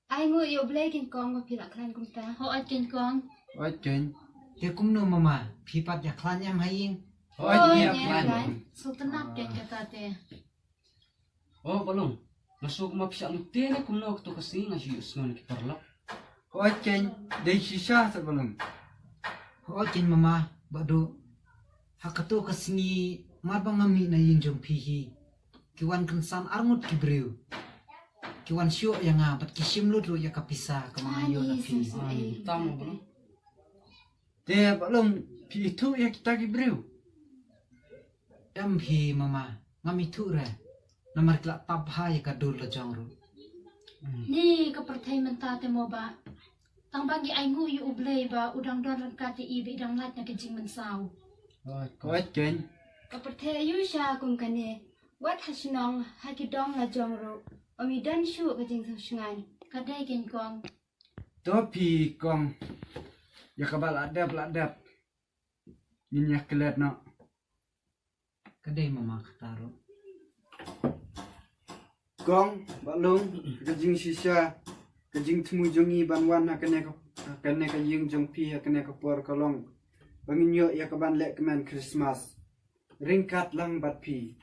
Ainguh ïa U Blei ken kong ba phi la khlaiñ kumta. Hooid ken kong. Hooid ken. Te kumno mama, phi pat ïa khlaiñ em ha ïing? Hooid, hooid, ïa khlaiñ. Sngewtynnat ken kata te. Oh, Balung. Nga sngew kumba phi shah lute ne kumno kato ka sngi, nga shu ïohsngew na ki paralok. Hooid ken, dei shisha sa Balung. Hooid ken mama, Bah Duh. Ha kato ka sngi, mar ba nga mih na ïing jong phi hi. Ki wan kynsan arngut ki briew. Ki wan shoh ïa nga bad ki shim lut ruh ïa ka pisa kaba nga ïoh na phi. Tam mo Balung. Te Balung phi ithuh ïa kita ki briew? Em hi mama, ngam ithuh re. Namar ki la tap bha ïa ka dur la jong ruh. Ni ka pyrthei mynta te mo ba. Tang ba ngi ainguh ïa U Blei ba u dang don ryngkat ïa i ba i dang lait na ka jingmynsaw. Hooid ken. Ka pyrthei aïu sha kum kane. Wat ha shnong ha ki dong la jong ruh. Ym i don shuh ka jingsngewshngaiñ. Ka dei ken kong. To phi kong. Ïa kaba la dep la dep. Ngin ïa klet noh. Ka dei mama kata ruh. Kong, Balung, ka jingshisha. Ka jingthmu jong ngi ban wan ha kane ka, ha kane ka ïing jong phi ha kane ka por ka long ba ngin ïoh ïa ka ban leh kmen Christmas ryngkat lang bad phi.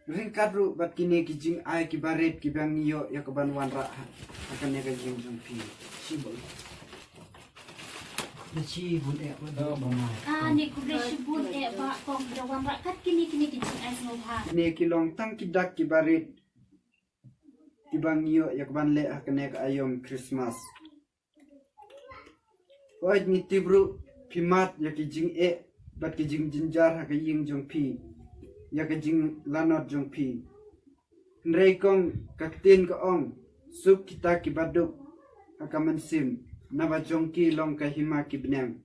Ryngkat ruh bad kine ki jingai ki barit kiba ngi ïoh ïa ka ban wanrah ha, ha kane ka ïing jong phi. Shibun. Khublei shibun eh, Bah Duk, Bah Mai. Ah, ne khublei shibun eh, Bah, kong, da wanrah kat kine, kine ki jingai sngewbha. Kine ki long tang ki dak ki barit kiba ngi ïoh ïa ka ban leh ha kane ka aïom Christmas. Hooid, ngi tip ruh phi mad ïa ki jingeh bad ki jingjynjar ha ka ïing jong phi, ïa ka jinglanot jong phi. Hynrei kong, ka ktien ka ong, suk kita kiba duk ha ka mynsiem, naba jong ki long ka hima ki bneng.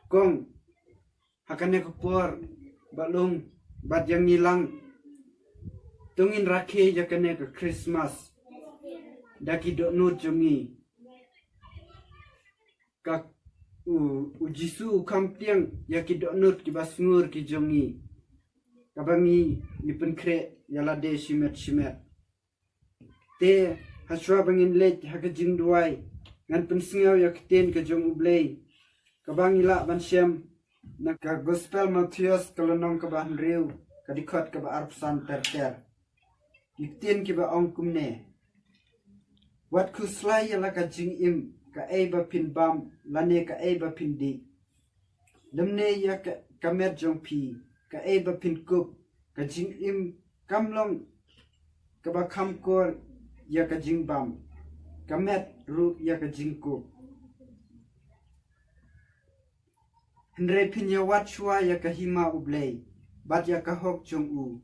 Kong, ha kane ka por, Bah Lung, bad ïa ngi lang, to ngin rakhe ïa kane ka Christmas da ki dohnud jong ngi. Ka u, u Jisu u kham pdiang ïa ki dohnud kiba sngur ki jong ngi, kaba ngi, ngi pynkhreh ïa lade shimet shimet. Te, ha shuwa ba ngin leit ha ka jingduwai, ngan pynsngew ïa ka ktien ka jong U Blei kaba ngi lah ban shem na ka Gospel Mathaios ka lynnong kaba hynriew, ka dkhot kaba arphew san ter ter. Ki ktien kiba ong kumne: Wat khuslai ïa la ka jingim, kaei ba phin bam lane kaei ba phin dih, lymne ïa ka, ka met jong phi, kaei ba phin kup. Ka jingim kam long kaba kham kor ïa ka jingbam, ka met ruh ïa ka jingkup. Hynrei phin ïawad shuwa ïa ka hima U Blei bad ïa ka hok jong u,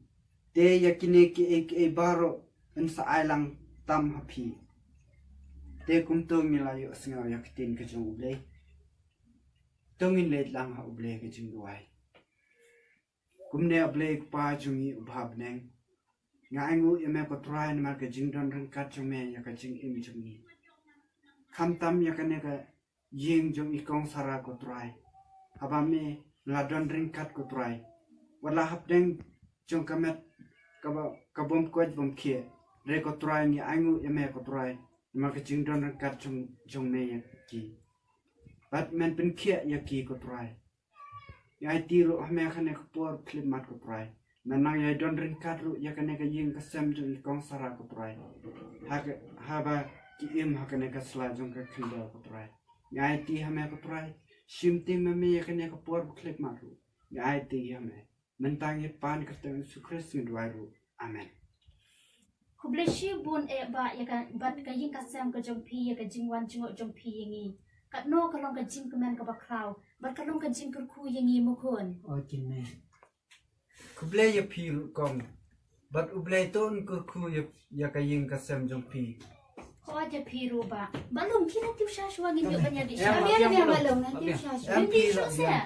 te ïa kine kiei kiei baroh yn sa ai lang tam ha phi. Te kumto ngi la ïohsngew ïa ka ktien ka jong U Blei. To ngin leit lang ha U Blei ka jingduwai. Kumne, A Blei Kpa jong ngi uba ha bneng, nga ainguh ïa me ko Trai namar ka jingdon ryngkat jong me ïa ka jingim jong ngi, khamtam ïa kane ka ïing jong i Kong Sara ko Trai. Haba me la don ryngkat ko Trai, wat la hapdeng jong ka met kaba, ka bym koit bym khiah, hynrei ko Trai ngi ainguh ïa me ko Trai namar ka jingdon ryngkat jong, jong me ïa ki. Bad men pynkhiah ïa ki ko Trai. Ngi aiti ruh ha me ha kane ka por khyllipmat ko Trai, men nang ïai don ryngkat ruh ïa kane ka ïing ka sem jong i Kong Sara ko Trai, ha ka, haba ki im ha kane ka sla jong ka khyndew ko Trai. Ngi aiti ha me ko Trai, shim tieng ma me ïa kane ka por khyllipmat ruh. Ngi aiti ha me. Mynta ngi pan ha ka kyrteng Jisu Khrist ngi duwai ruh. Amen. Khublei shibun eh Bah ïa ka, bad ka ïing ka sem ka jong phi, ïa ka jingwan jngoh jong phi ïa ngi. Katno ka long ka jingkmen kaba khraw bad ka long ka jingkyrkhu ïa ngi, Mukun. Oi kine. Khublei ïa phi ruh Kong, bad U Blei to un kyrkhu ïa, ïa ka ïing ka sem jong phi. Hooid ïa phi ruh Bah. Bah Lung, khie leit tip sha shuwa, ngin ïoh ban ïa dih sha. Ïa, ïa, ïa, Bah Lung, leit tip sha shuwa. Ïa, ngin tip sha shuwa.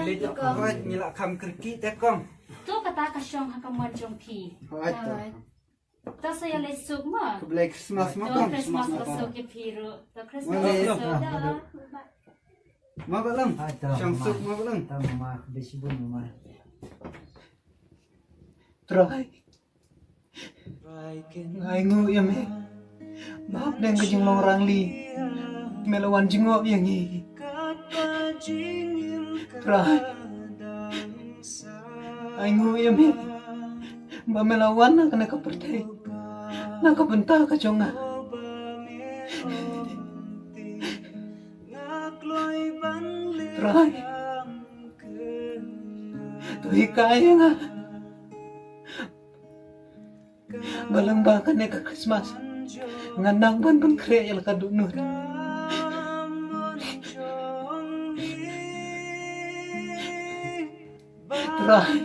Ïa, Kong. Hooid, ngi la kham kyrkieh te Kong. To kata ka shong ha ka mon jong phi. Hooid to. Hooid. To sa ïa leit suk mo. Khublei Christmas mo Kong. To Christmas khublei suk ïa phi ruh. To Christmas khublei suk. Mo Bah Lung. Hooid to, shong suk mo Bah Lung. To mama, khublei shibun mama. Trai. Nga ainguh ïa me. Ba hapdeng ka jinglong rangli, me la wan jngoh ïa ngi. Trai. Ainguh ïa me. Ba me la wan na kane ka pyrthei na ka bynta ka jong nga. Trai. To hikai ïa nga. Ba lyngba kane ka Christmas ngan nang ban pynkhreh ïa la ka dohnud. Trai.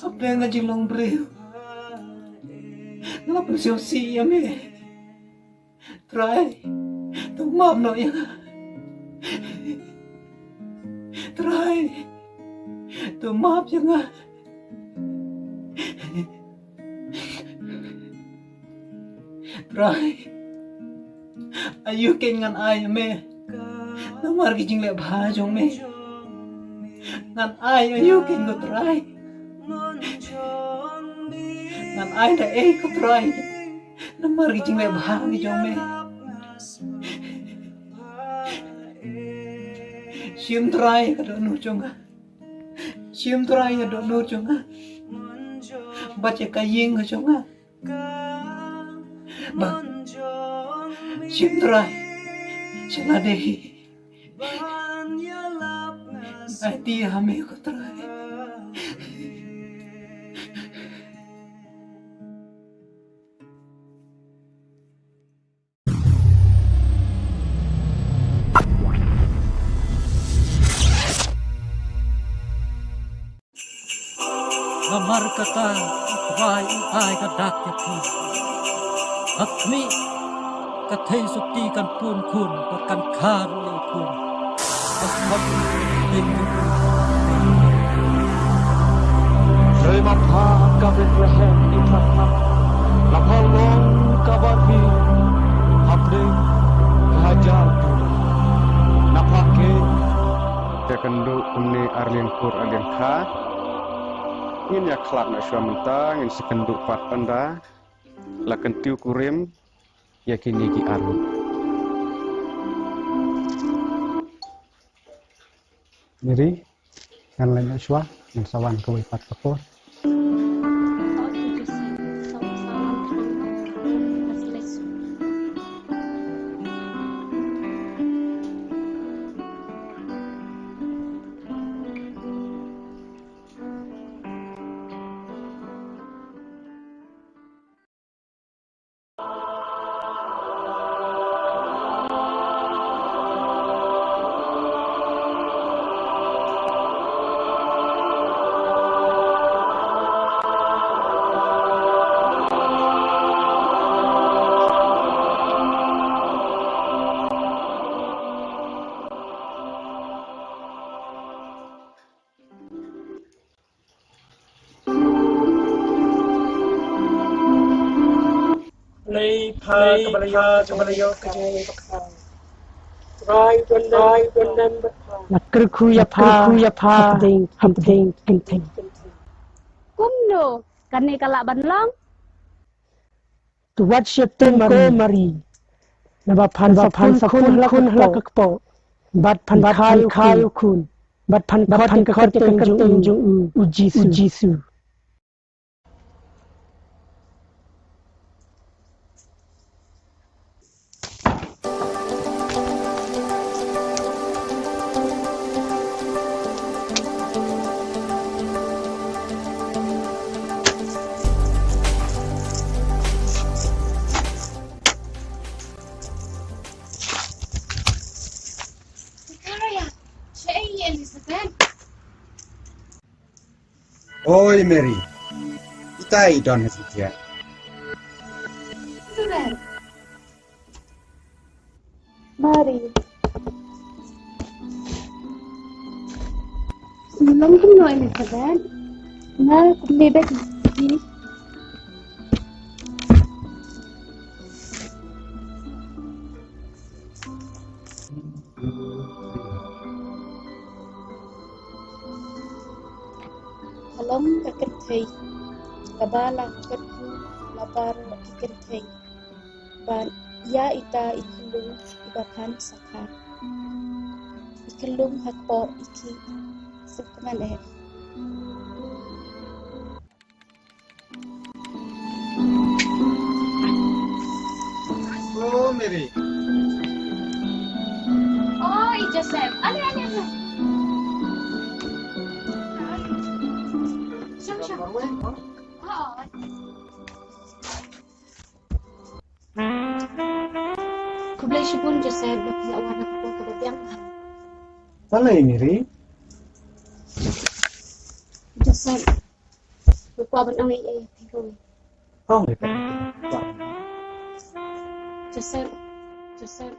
Hapdeng ka jinglong briew nga la pynsiewsih ïa me. Trai, to map noh ïa nga. Trai, to map ïa nga. Trai, aïu kein ngan ai ïa me namar ki jingleh bha jong me? Ngan ai aïu kein ko Trai? Ngan ai da ei ko Trai Namar ki jingleh bha ki jong me. Shim trai ka dohnud jong nga. Shim trai ka dohnud jong nga. Bad ïa ka ïing ka jong nga. Bad shim trai sha lade hi. Aiti ha me ko Trai. Namar kata, U Trai u ai ka dak ïa phi. Ha khmih, ka theisotti kan pun khun, bad kan kha ruh ïa u khun. Ka khot ding. Hei matha ka Bethlehem Ephrata, la pha long ka bari hapdeng ka hajar duna. Na pha ke. Te kynduh kumne arliang kur arliang kha. Ngin ïa khlad na shuwa mynta, ngin sa kynduh pat panda. La kyntiew kurim ïa kine ki arngut. Mary, ngan leit na shuwa, ngan sa wan kawei pat ka por. Lei pha ka ba la ïoh ka jingmut. Trai don, trai don nan ba pha. La kyrkhu ïa pha, kyrkhu ïa pha hapdeng, hapdeng kynthei. Kumno kane ka lah ban long? To wat sheptieng ko Mari. Naba phan sa pun khun ha la ka kpoh. Bad phan kha ïa u khun. Bad phan khot ïa ka kyrteng jong u, u Jisu. Zakaria, shaei Elizabeth? Oi Mary, itai i don ha sitiat. Mary. Long kumno Elizabeth? Nga kumne bad i. Ka long ka kynthei kaba la kyrkhu na baroh ki kynthei. Bad ïa ita i khyllung iba phan sa kha, i khyllung ha kpoh i khih. Sngewkmen eh. Oh, Mary. Oh, i Joseph. Ale, ale, ale. Shong, shong. Oh, oh. Khublei shibun Joseph, ba phi la wan ha ka por kaba biang. Balei Mary? Joseph, nga kwah ban ong ei ei ïa phi ruh. Ong ei ei. Joseph, Joseph.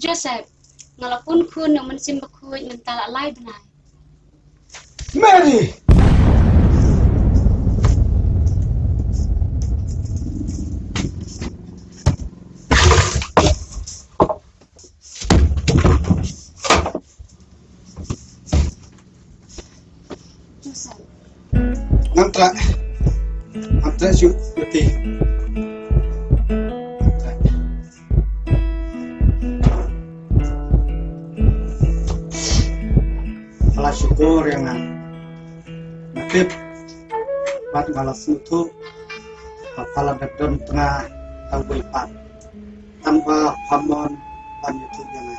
Joseph, nga la pun khun na u Mynsiem Bakhuid mynta la lai bnai. Mary! Ngam treh. Ngam treh shuh ïa phi. Nga la shukor ïa nga. Nga tip bad nga la sngewthuh ba pha la dep don tnga ha kawei pat. Tang ba pha mon ban ïathuh ïa nga.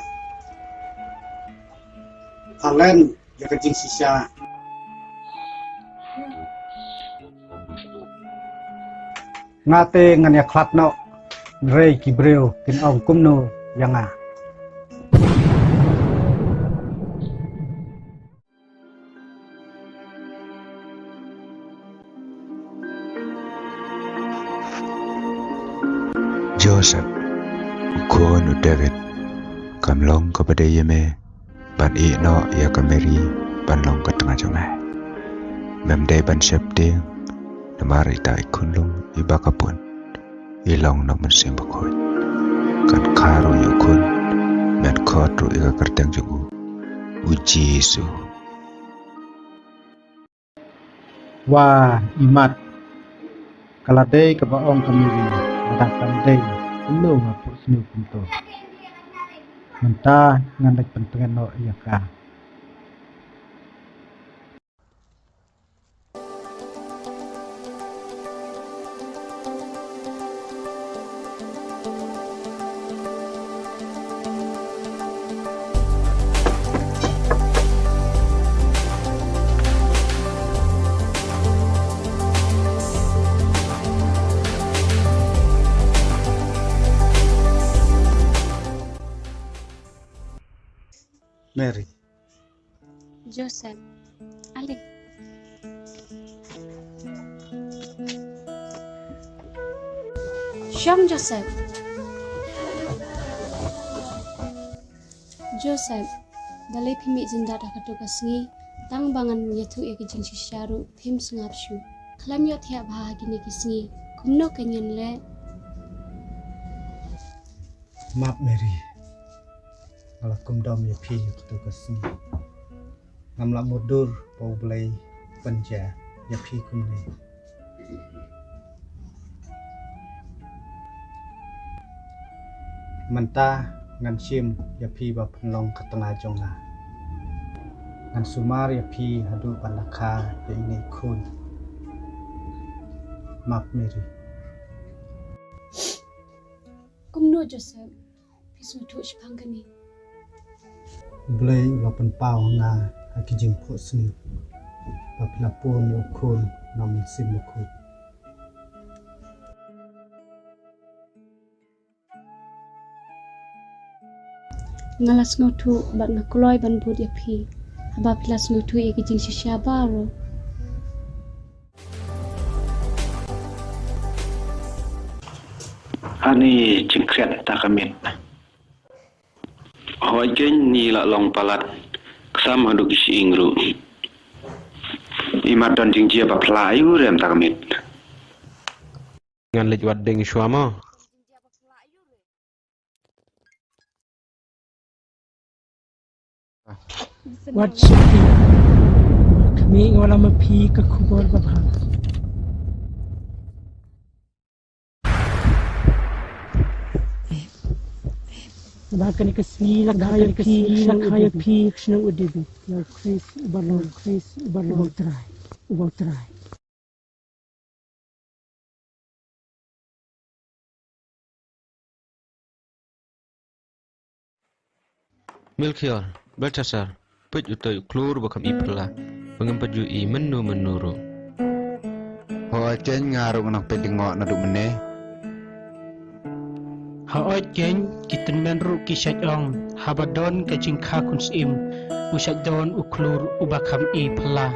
Pha len ïa ka jingshisha. Nga te ngan ïakhlad noh, hynrei ki briew kin ong kumno ïa nga? Joseph, u khun u David, kam long kaba dei ïa me ban ïeh noh ïa ka Mary ban long ka tnga jong me. Mem dei ban sheptieng, namar ita i khunlung iba ka pun i long na u Mynsiem Bakhuid. Kan kha ruh ïa u khun, men khot ruh ïa ka kyrteng jong u, u Jisu. Wa, imat. Ka la dei kaba ong ka Mary, lada kam dei, kumno nga phuhsniew kumto. Mynta ngan leit pyntngen noh ïa ka. Mary. Joseph. Ale. Shong Joseph. Joseph, balei phim mih jyndat ha kato ka sngi, tang ba ngan ïathuh ïa ka jingshisha ruh phim sngap shuh. Khlem ïohthiah bha ha kine ki sngi, kumno kein ngan leh? Map Mary. Nga la kum dom ïa phi ïa kato ka sngi. Ngam lah mutdur ba U Blei u pynjah ïa phi kumne. Mynta ngan shim ïa phi ba phin long ka tnga jong nga. Ngan sumar ïa phi haduh ban da kha ïa ine i khun. Map Mary. Kumno Joseph? Phi sngewthuh shaphang kane? U Blei u la pynpaw ha nga ha ki jingphuhsniew ba phi la pun ïa u khun na u Mynsiem Bakhuid. Nga la sngewthuh bad nga kloi ban bud ïa phi haba phi la sngewthuh ïa ki jingshisha baroh. Ani jingkret ta ka miet. Hooid kein ni la long palat. Ksam haduh ki shyieng ruh. Imat don jingjia ba pla aïu rem ta ka miet. Ngan leit wad ding shuwa mo. Wat sheptieng. Khmih, nga wan lam ma phi ka khubor babha. Ba kane ka sngi la kha ïa phi, la kha ïa phi shnong u David. Ïa u Khrist uba long, Khrist uba long, uba u Trai, uba u Trai. Melchior, Belshassar, peit utei u khlur ba kham i phylla, ba ngam pat ju i mynno mynno ruh. Hooid kein, nga ruh nga nang peit lyngngoh naduh mynne. Hooid kein, ki tymmen ruh ki shait ong, haba don ka jingkha khun syiem, u shait don u khlur uba kham i phylla.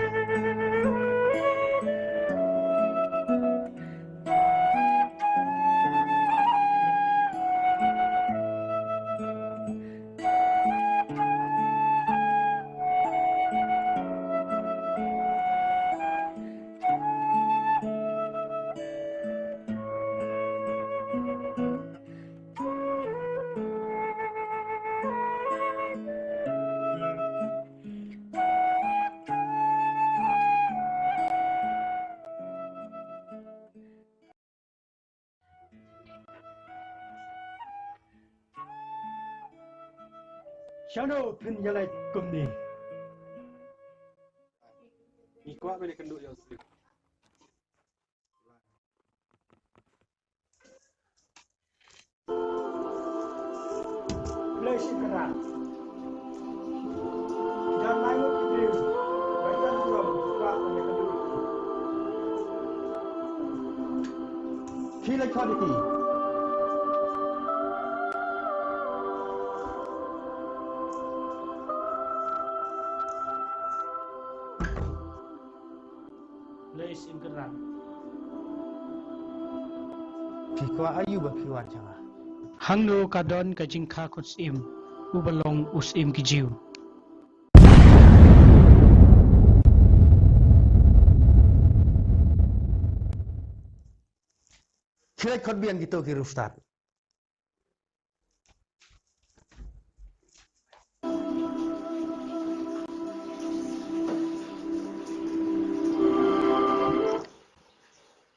Shano phin ïaleit kumne? Ngi kwah ban ïakynduh ïa u Syiem. Blei shi kynrad. Jan lai ngut ki briew. Bai jan jong kwah ban ïakynduh. Khie leit khot ïa ki. Blei shi kynrad. Phi kwah aïu ba phi wan sha nga? Hangno ka don ka jingkha khun syiem uba long u syiem ki Jiw? Khie leit khot biang kito ki riewstad.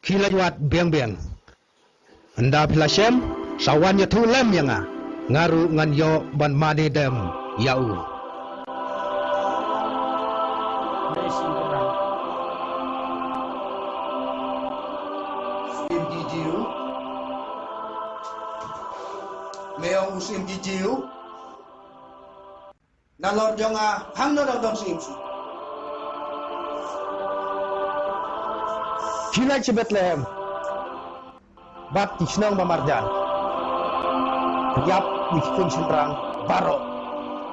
Khie leit wad biang biang. Ynda phi la shem, sa wan ïathuh lem ïa nga. Nga ruh ngan ïoh ban mane dem ïa u. Syiem ki Jiw. Me ong u syiem ki Jiw. Nalor jong nga hangno dang don syiem shuh. Khie leit sha Bethlehem bad ki shnong ba marjan. Ïap ïa ki khun shynrang baroh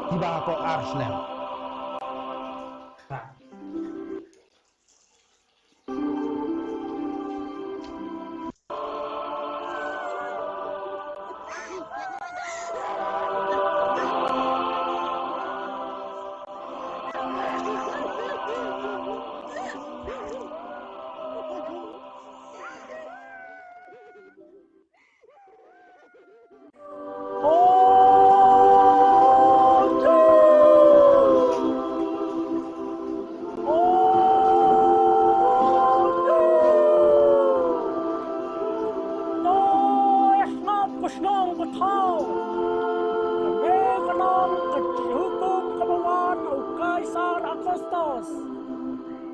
kiba hapoh ar snem.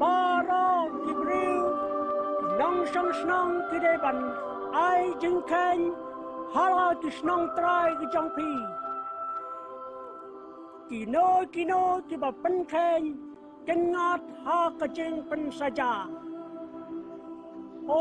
Baroh ki briew ki nongshong shnong ki dei ban ai jingkheiñ ha la ki shnong trai ki jong phi. Kino kino kiba pynkheiñ kin ngat ha ka jingpynsaja. O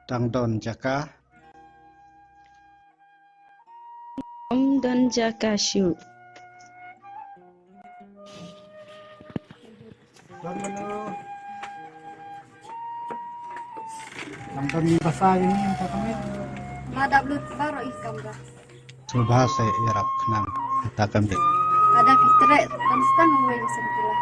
Dang don jaka? Ym don jaka shuh. Don mano? Dang don basa ïa ngi, ka kamit. Ma dap lut baroh i kamra. Sngewbha sa ïarap khnang, kata ka mih. Lada ki treh ban stang wei ka sngewthuh.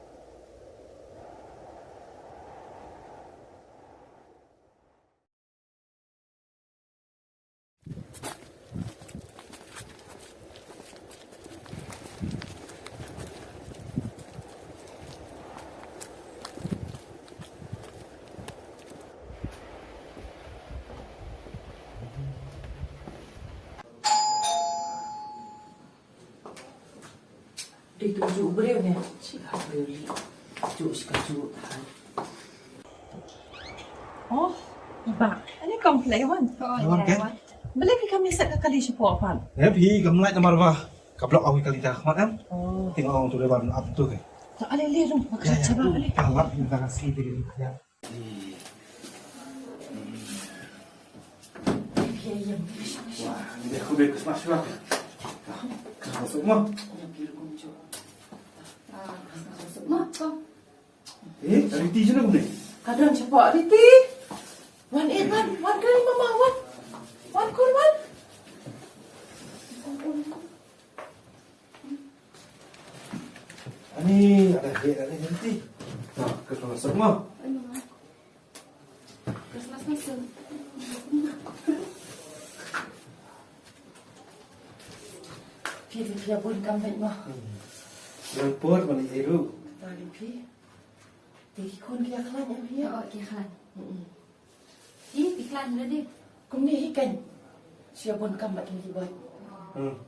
Dei tu ju briew ne. Chi ha briew li. Ju shi ka ju. Oh, iba. Ani kong play wan. Oh, wan ya, kan? Wan. Balei ki kam ïaset ka kali shapoh pat? Em, hi kam lait namar ba ka block awi kali ta khmat em. Oh. Ting ong tu le wan ap tu ke. Ta ale le rum. Ya, ya. Chaba ale. Ah, lap ni ta ka si de ya. Wah, ni deh, aku beli Christmas juga. Christmas semua. Eh, Riti je nak ni. Kadang cepat Riti. Wan, eh, wan, wan kali mama, wan. Wan, kun, wan. Ani, ada dia, ada nanti. Nah, ke kelas semua. Kelas masuk. Phi, phi, phi, bun kam bait mo. Yang por mani eru. Tadi phi. Te ki khun ki ïa khlaiñ em hi. Oh, ki khlaiñ. Mm-mm. Hi, ki khlaiñ ready. Kumne hi kan. Shu ïa bun kam bad ki bad. Hmm.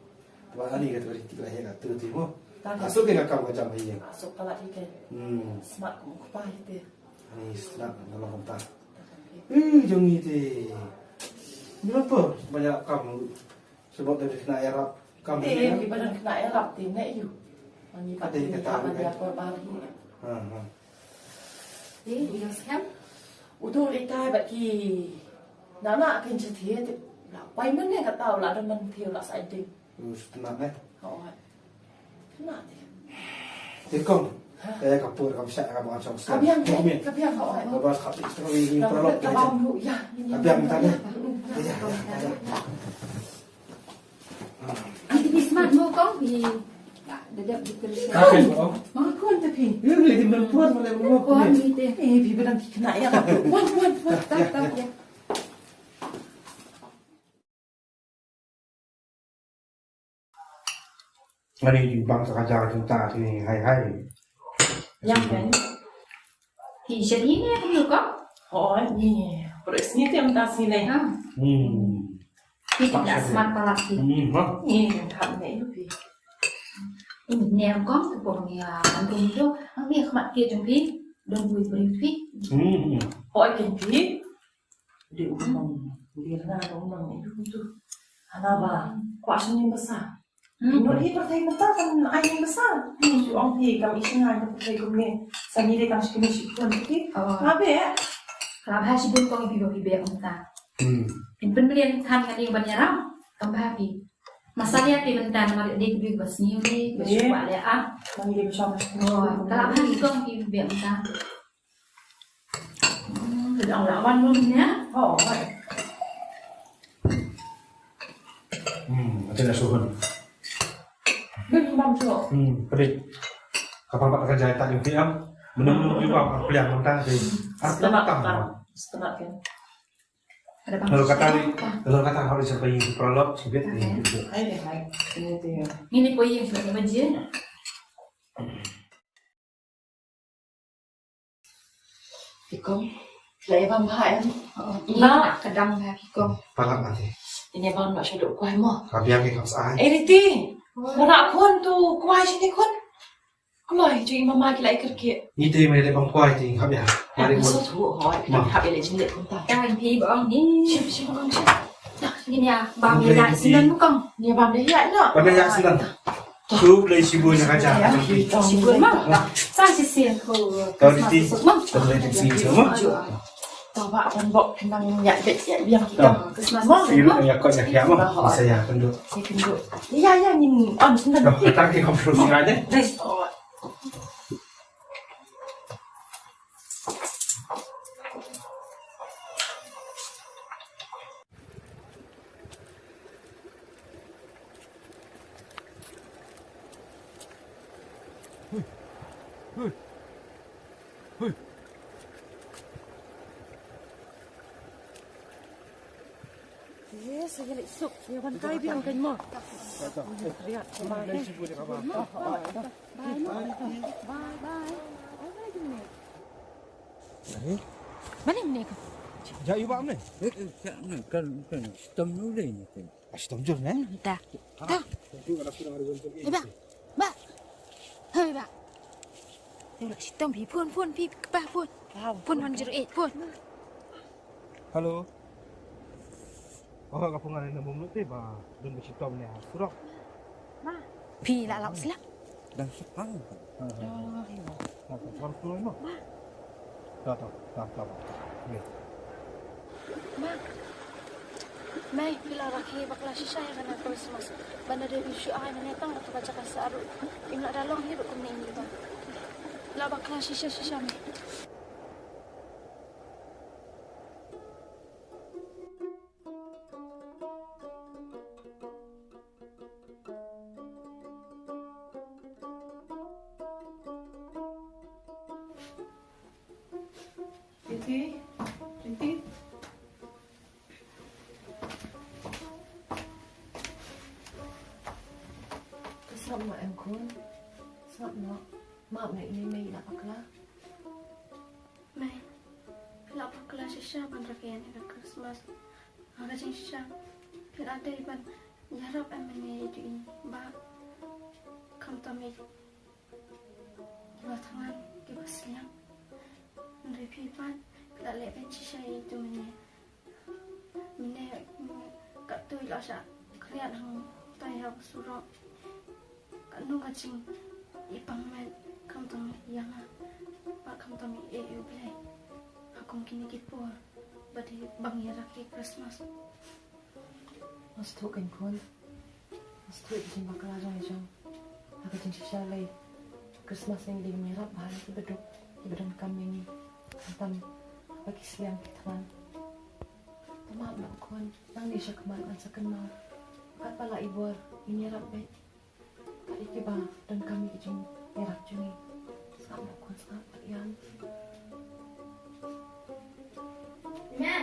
Ba ani ka tu ti la hi ka tu ti mo. Tadi. Asuk ki ka kam ka jam hi. Asuk palat hi kan. Hmm. Smart kum ku pa hi te. Ani smart na long ta. Eh, jong ni te. Ni apa? Banyak kam. Sebab dari kena erap kam. Te, ni ba dang kena erap te ne yu. Ngi pat ngi ka ta ban ïa por ba hi. Ha ha. Ni ïa skhem. U tu li tai ba ki. Na na kin chi thi te. La pai men ne ka tau la da man thi la sa ding. U sutna ne. Ho. Na te. Te kong. Te ka pur ka bsa ka ban song. Ka biang te. Ka biang ho. Ka bas ka ti stro ni pro lo. Ka biang ta ne. Ya ya ya. Iti ki smat mo kong, i, da dep di kris. Ka pen mo. Ma kon te phi. Yu le di men puan mo le mo. Puan ni te. Eh, phi ba dang ki kena ya. Puan puan puan. Tap tap ya. Ngani ju bang sa ka jar ju ta ti hai hai. Yang kan. Hi sha ni ne phi ko? Hoi ni. Pro sini te mynta sini. Ha. Hmm. Phi ta smat pala phi. Hmm, ha. Ni kan ne phi. Ni ne ko ko ni a an tu tu. Ang ni khmat ke jong phi. Dong bui bri phi. Hmm. Hoi kan phi. Di umang, di na umang itu tu. Hana ba, ko asan ni basa. Hmm. Ino di pertai mata kan ai ni basa. Hmm. Ju ong phi kam isi ngai ka pertai kumne. Sani de kam sikini sikun phi. Oh. Ngabe? Ka la bha shibun kong phi ba phi beh mynta. Hmm. In pynbelian kan kan ïa ban ïaram. Kam bha phi. Masa ïa phi mynta namar ïa dei phi ba sniew dei ba shu ba leh ah. Kan ïa dei ba shu ba sniew. Oh, ka la bha shibun kong phi beh mynta. Hmm, ka dang la wan lum nia. Oh, wan. Hmm, ati la suhun. Bin bam suh. Hmm, pedih. Kapal pat ka jai tak jumpa am. Menung menung juga apa pilihan mentah deh. Apa tak? Setengah kan. Lalu kata ni, lalu kata harus sampai di prolog sebit ni. Hai deh, hai. Ini dia. Ini poi yang sudah baca. Phi kong. La ïa bam bha em. Ïa ka dang bha phi kong. Palat mati. Ïa bam la shu dok kwai mo. Ka biang ki kam sa ai. Eh Riti. Mo na khun tu kwai sini khun. Kloi ju i mama ki la ikir ki. Ni te me le bam kwai ti hab ya. Mari mo. So tu ho. Hab ya le jin le khun ta. Kan phi bang ni. Shim shim kong shim. Ni ya bam ni la sinan kong. Ni bam ni ya no. Bam ni ya sinan. Shuh lei shibun ïa ka jaka. Shibun ma. Sa shisien ko. Tau diti. Tau diti shisien ma. Tau ba ban bok khnang ïa bek ïa biang kita. Tau. Christmas ma. Ïa ko ïa ma. Sa ïa kynduh. Ïa kynduh. Ïa ïa ngin on sendal. Tang ki kham shuh singai deh. Nice. Yes, ïa leit suk, ïa ban kai biang kan mo. Ïa, bye. Bye, bye. Bye, bye. Mane mane ka? Ja yu ba mane? Eh, eh, ja ne, kan, kan, stem nu le ni kan. Ah, stem jur ne? Ta. Ta. Hei ba. Ba. Hei ba. Tengok stem phi phone, phone phi, ba phone. Phone one zero eight phone. Hello. Oh, ka phone ngan ina bum te ba don ba shitom ne ha surok. Ma. Phi la lap sila. Dang shipang. Ha, ha. Oh, hi. Ha, ha, ha, ha, ha. Ma. Ta, ta, ta, ta, ta. Ye. Ma. Mei, phi la rakhe bakla shisha ïa kane Christmas. Ban da dei u shu ai mane tang ka ba jaka sa ruh. Im la da long hi ruh kumne ni ba. La bakla shisha shisha mei. Riti, Riti. Ka sap noh em khun? Sap noh. Map noh ine mei la bakla. Mei, phi la bakla shisha ban rakhe ïa ka Christmas. Ha ka jingshisha phi la dei ban ïarap em mane ïa i ba khamtam ïa kiba thngan kiba sliang. Hynrei phi pat phi la leh beiñ shisha ïa i tu mane. Mane katto i la shah khriat hangtai ha surok. Katno ka jing I pang met khamtam ïa nga, ba khamtam ïa U Blei ha kum kine ki por ba dei ban ïarap ïa ki Christmas. Nga sngewthuh kein khun. Nga sngewthuh ïa ka jingbakla jong ngi jong. Ha ka jingshisha lei, Christmas ngi dei ban ïarap bha ïa kiba duk, kiba donkam ïa ngi. Khamtam ha ki sliang ki thman. Tang map noh khun, nangne sha khmat ngan sa kynmaw. Katba lah i bor ngin ïarap beit. Ka dei kiba donkam ïa ka jingïarap jong ngi. Sngap noh khun, sngap, pat ïam. Me.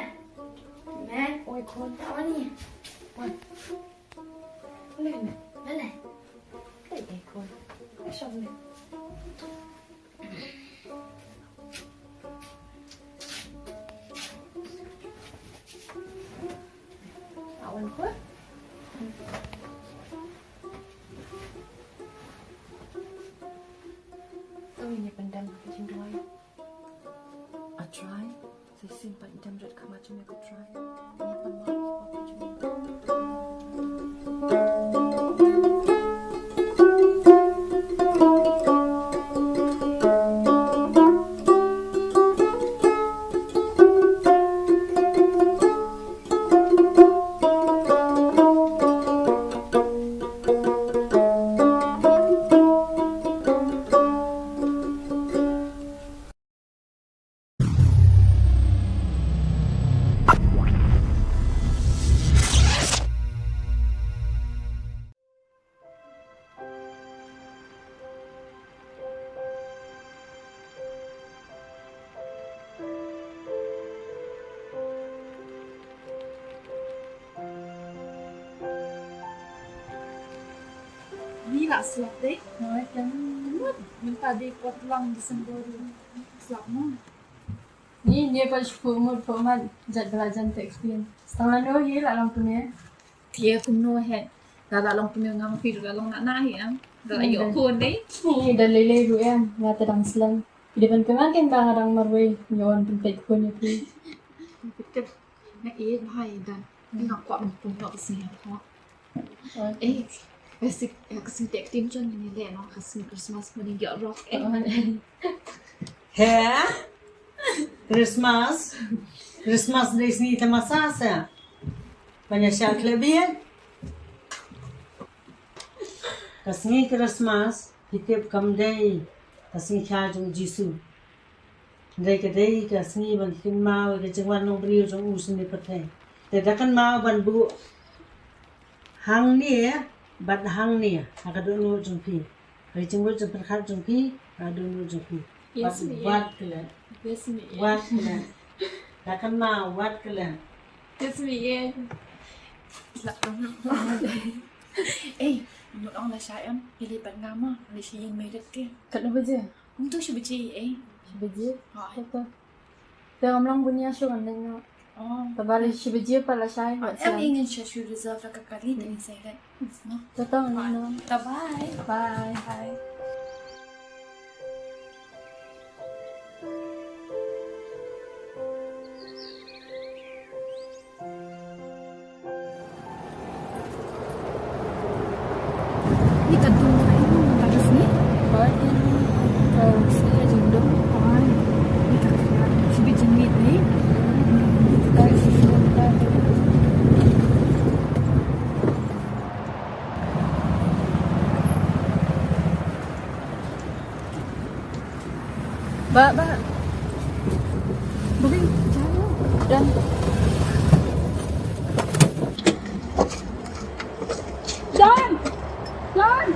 Me. Oi khun. Ka wan ïa. Wan. Lei me. Lei. Lei, eh, khun. Ai shong me. Awan ko. Kawei ne pyndem ha ka jingduwai. A trai. Sa shisien pat ym dei rit ka ma jong me ka trai. Ni la slap dei. Hooid, kan. Mynta dei kwah lang December. Slap mo. Ni, ni pat shu phuh mut phuh mat, jait ba la jan te explain. Tang lano hi la long pynïaid. Te kumno het. La la long pynïaid ngam phi la long na na hi am. La la ïoh khun dei. Ni da lei lei ruh em, nga te dang slem. Phi dei ban pynman ken ba nga dang marwei, nga wan pynpeit khun ïa phi. Nga ïeit bha ïa dan. Nga kwah ban pynïoh ka sngi ha pha. Eh, ka sngi, ka sngi te tim jon ngi leh noh, ka sngi Christmas ma ngi ïoh rok. Eh. He? Christmas? Christmas dei sngi tamasa sa. Panya sha khlebien. Ka sngi Christmas, ki tip kam dei ka sngi kha jong Jisu. Hynrei ka dei ka sngi ban kynmaw ïa ka jingwan nongbriew jong u sha kane ka pyrthei. Te da kynmaw ban buh hangne bad hangne ha ka dohnud jong phi. Ka jingmut jingpyrkhat jong phi ha ka dohnud jong phi. Wat klet. Wat klet. Da kynmaw wat klet. Ei, mut ong lashai em, phi leit bad nga ma, leit sha ïing Merit te. Katno baje? Kumto shi baje, eh. Shi baje? Ha. Te to. Te ngam long bun ïa shu ngan leit noh. Oh. Te ba leit shi baje pat lashai. Ah, em, ngin sha shu reserve la ka kali te ngin sa leit. No. Te to ngin noh. Bye. Bye. Bye. Ni ka dum ka inu mynta ka sngi. Hooid, ka sngi ka jingdum. Hooid. Ni ka khmat. Shibi jingmit ni. Ka shi shi ka. Ba, ba. Bring, jauh. Dan. Dan. Dan.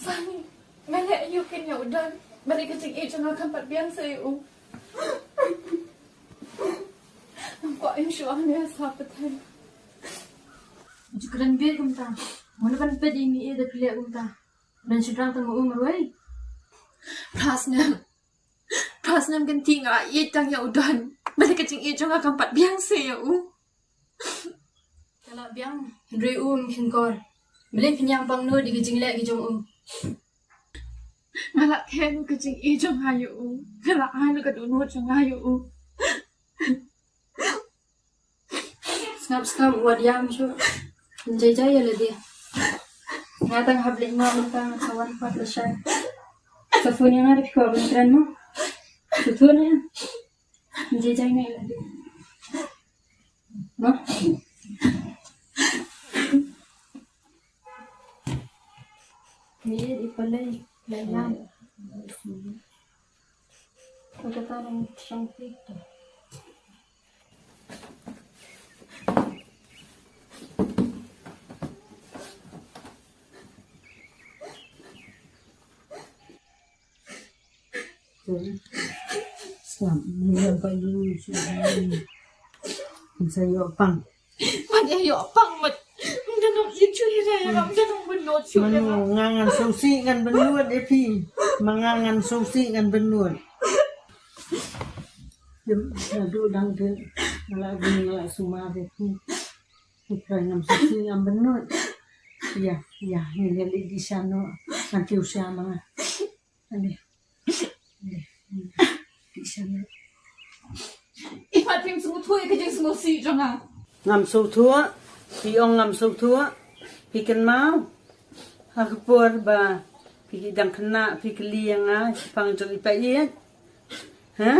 Sani, nga leh aïu kein ïa u Don? Ba dei ka jingïeit jong nga kam pat biang sa ïa u. Ngam kwah Im shuh hangne sa pateng. Ju kren beit kumta. Mano ban peit ïa ngi ïa da phi leh kumta. Ban shynrang tang ma u marwei. Phra snem. Phra snem kynti nga la ïeit tang ïa u Don. Balei ka jingïeit jong nga kam pat biang shuh ïa u. Ka la biang hynrei u um shynrang. Balei phin ïa pang nud ïa ka jingleh ka jong u. Nga la khein ka jingïeit jong nga ïa u. Nga la ai ka dohnud jong nga ïa u. Sngap sngap wat ïam shuh. Jai jai ïa lade. Nga tang hap leit noh mynta, sa wan pat lashai. Sa phone ïa nga da phi kwah ban kren mo. Shu thun ïa. Jai jai nga ïa lade. Mo. Ni i palei, lai lam. Kata dang shong phi. Sngap, ni ba yu shu. Sa ïoh pang. Mat ïa ïoh pang mat. Ym don ïa shu hi re, ym don ban nud shu. Mano nga ngan sngewsih ngan bynnud ïa phi. Ma nga ngan sngewsih ngan bynnud. Dim, naduh dang dei. Nga la dei nga la sumar ïa phi. Phi kren ngam sngewsih ngam bynnud. Ïa, ïa, ngi leit dih sha noh. Ngan kiew sha ma nga. Ane. Ane. Dih sha noh. Ih, pat phim sngewthuh ïa ka jingsngewsih jong nga. Ngam sngewthuh. Phi ong ngam sngewthuh. Phi kynmaw. Ha ka por ba phi dang khynnah, phi kylli ïa nga shaphang jong i Paieit. Ha?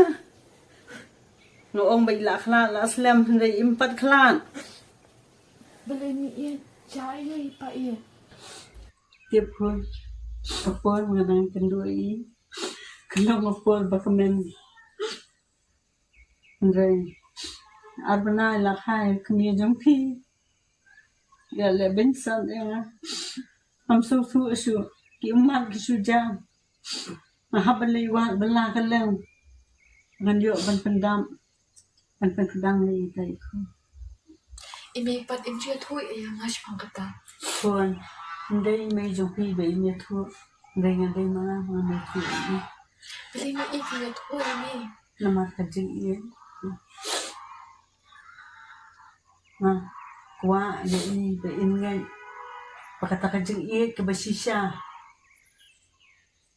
Nga ong ba i la khlad, la slem, hynrei im pat khlad. Balei ngi ïeit, jia ïa i Paieit. Tip khun, ka por nga dang kynduh ïa i. Ka long ka por ba kmen. Hynrei ar bnai la kha ïa ka kmie jong phi. Ïa leh beiñ sat ïa nga. Ngam sngewthuh shuh. Ki ummat ki shu jam. Nga hap ban leit wad bylla kylleng. Ngan ïoh ban pyndap. Ban pynkhdang ïa ita i khun. I mei pat im ju ïathuh ïa nga shaphang kata. Khun, ym dei i mei jong phi ba im ïathuh. Ym dei nga dei ma nga, ngam ïathuh ïa i. Balei ma i phi ïathuh ïa i mei? Namar ka jingïeit. Nga kwah ïa i ba in ngeit ba kata ka jingïeit kaba shisha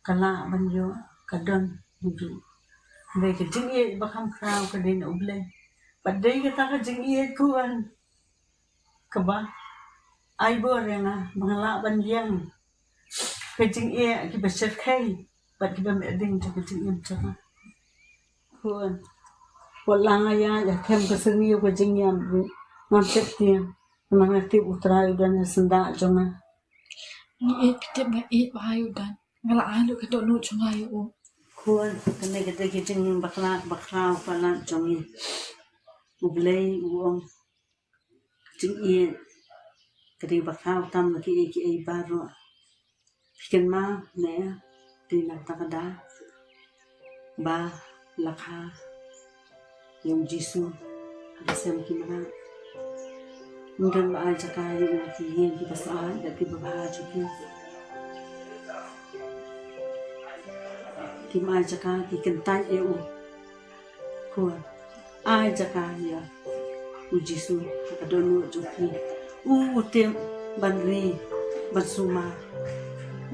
ka lah ban ïoh, ka don haduh. Hynrei ka jingïeit ba kham khraw ka dei na U Blei. Bad dei kata ka jingïeit khun kaba ai bor ïa nga ba nga lah ban ïeng ka jingeh kiba shyrkhei bad kiba mihring jong ka jingim jong nga. Khun, wat la nga ïaid ha kem ka sngi ka jingïap ruh ngam tip tieng. Namar nga tip U Trai u don ha syndah jong nga. Nga ïeit, phi tip nga ïeit bha ïa u Don. Nga la ai lut ka dohnud jong nga ïa u. Khun, kane ka dei ka jingbakla bakhraw palat jong ngi. U Blei u ong ka jingïeit ka dei bakhraw tam na kiei kiei baroh. Phi kynmaw ne, dei na kata ka daw ba la kha ïa u Jisu ha ka sem ki mrad. Ym don ba ai jaka ïa u ha ki ïing kiba syaid bad kiba bha jong ki. Kim ai jaka, ki kyntait ïa u. Khun, ai jaka ïa u Jisu ha ka dohnud jong phi. U, u tip ban ri, ban sumar,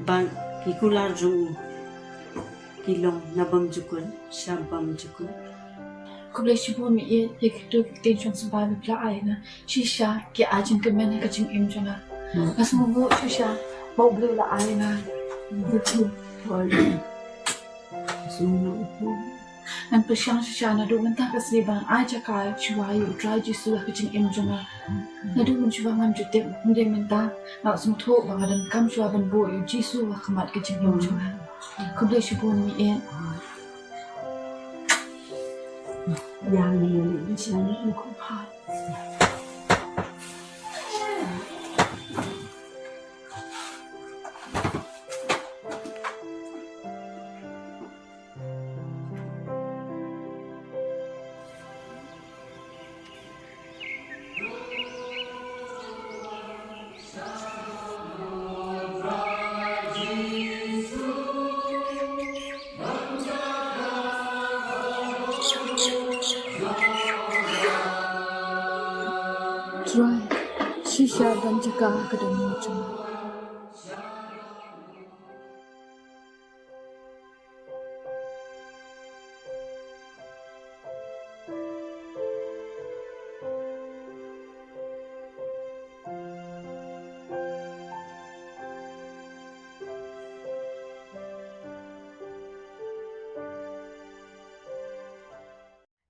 bad ki kular jong u ki long na bymjukut sha bymjukut. Khublei shibun mei ïeit ïa kito ki ktien shong symbai ba phi la ai ïa nga. Shisha ki ai jingkmen ha ka jingim jong nga. Nga sngewbha shisha ba U Blei u la ai ïa nga. Ngan pyrshang shisha naduh mynta ka sngi ba ngan ai jaka shuwa ïa U Trai Jisu ha ka jingim jong nga. Naduh mynshuwa ngam ju tip, hynrei mynta nga sngewthuh ba nga donkam shuwa ban buh ïa U Jisu ha khmat ka jingim jong nga. Khublei shibun mei ïeit. Ïa ngi ïa leit bishar ngi khublei. Shisha don jaka ka don jong.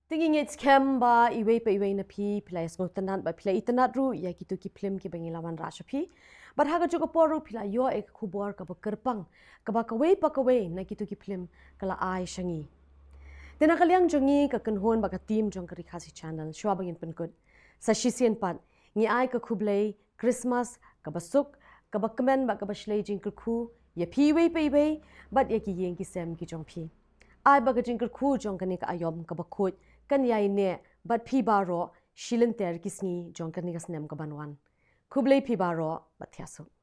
Te ngi ngeit skhem ba iwei pa iwei na phi phi la ïa sngewtynnat ba phi la itynnat ruh ïa kitu ki phlim kiba ngi la wanrah sha phi. Bad ha kajuh ka por ruh phi la ïoh ïa ka khubor kaba kyrpang kaba kawei pa kawei na kitu ki phlim ka la ai sha ngi. Te na ka liang jong ngi ka kynhun bad ka team jong ka Ri Khasi Channel, shuwa ba ngin pynkut, sa shisien pat ngi ai ka khublei Christmas kaba suk, kaba kmen bad kaba shlei jingkyrkhu ïa phi iwei pa iwei bad ïa ki ïing ki sem ki jong phi. Ai ba ka jingkyrkhu jong kane ka aiom kaba khuid kan ïai neh bad phi baroh shi lynter ki sngi jong kane ka snem kaban wan. Khublei phi baroh bad thiah suk.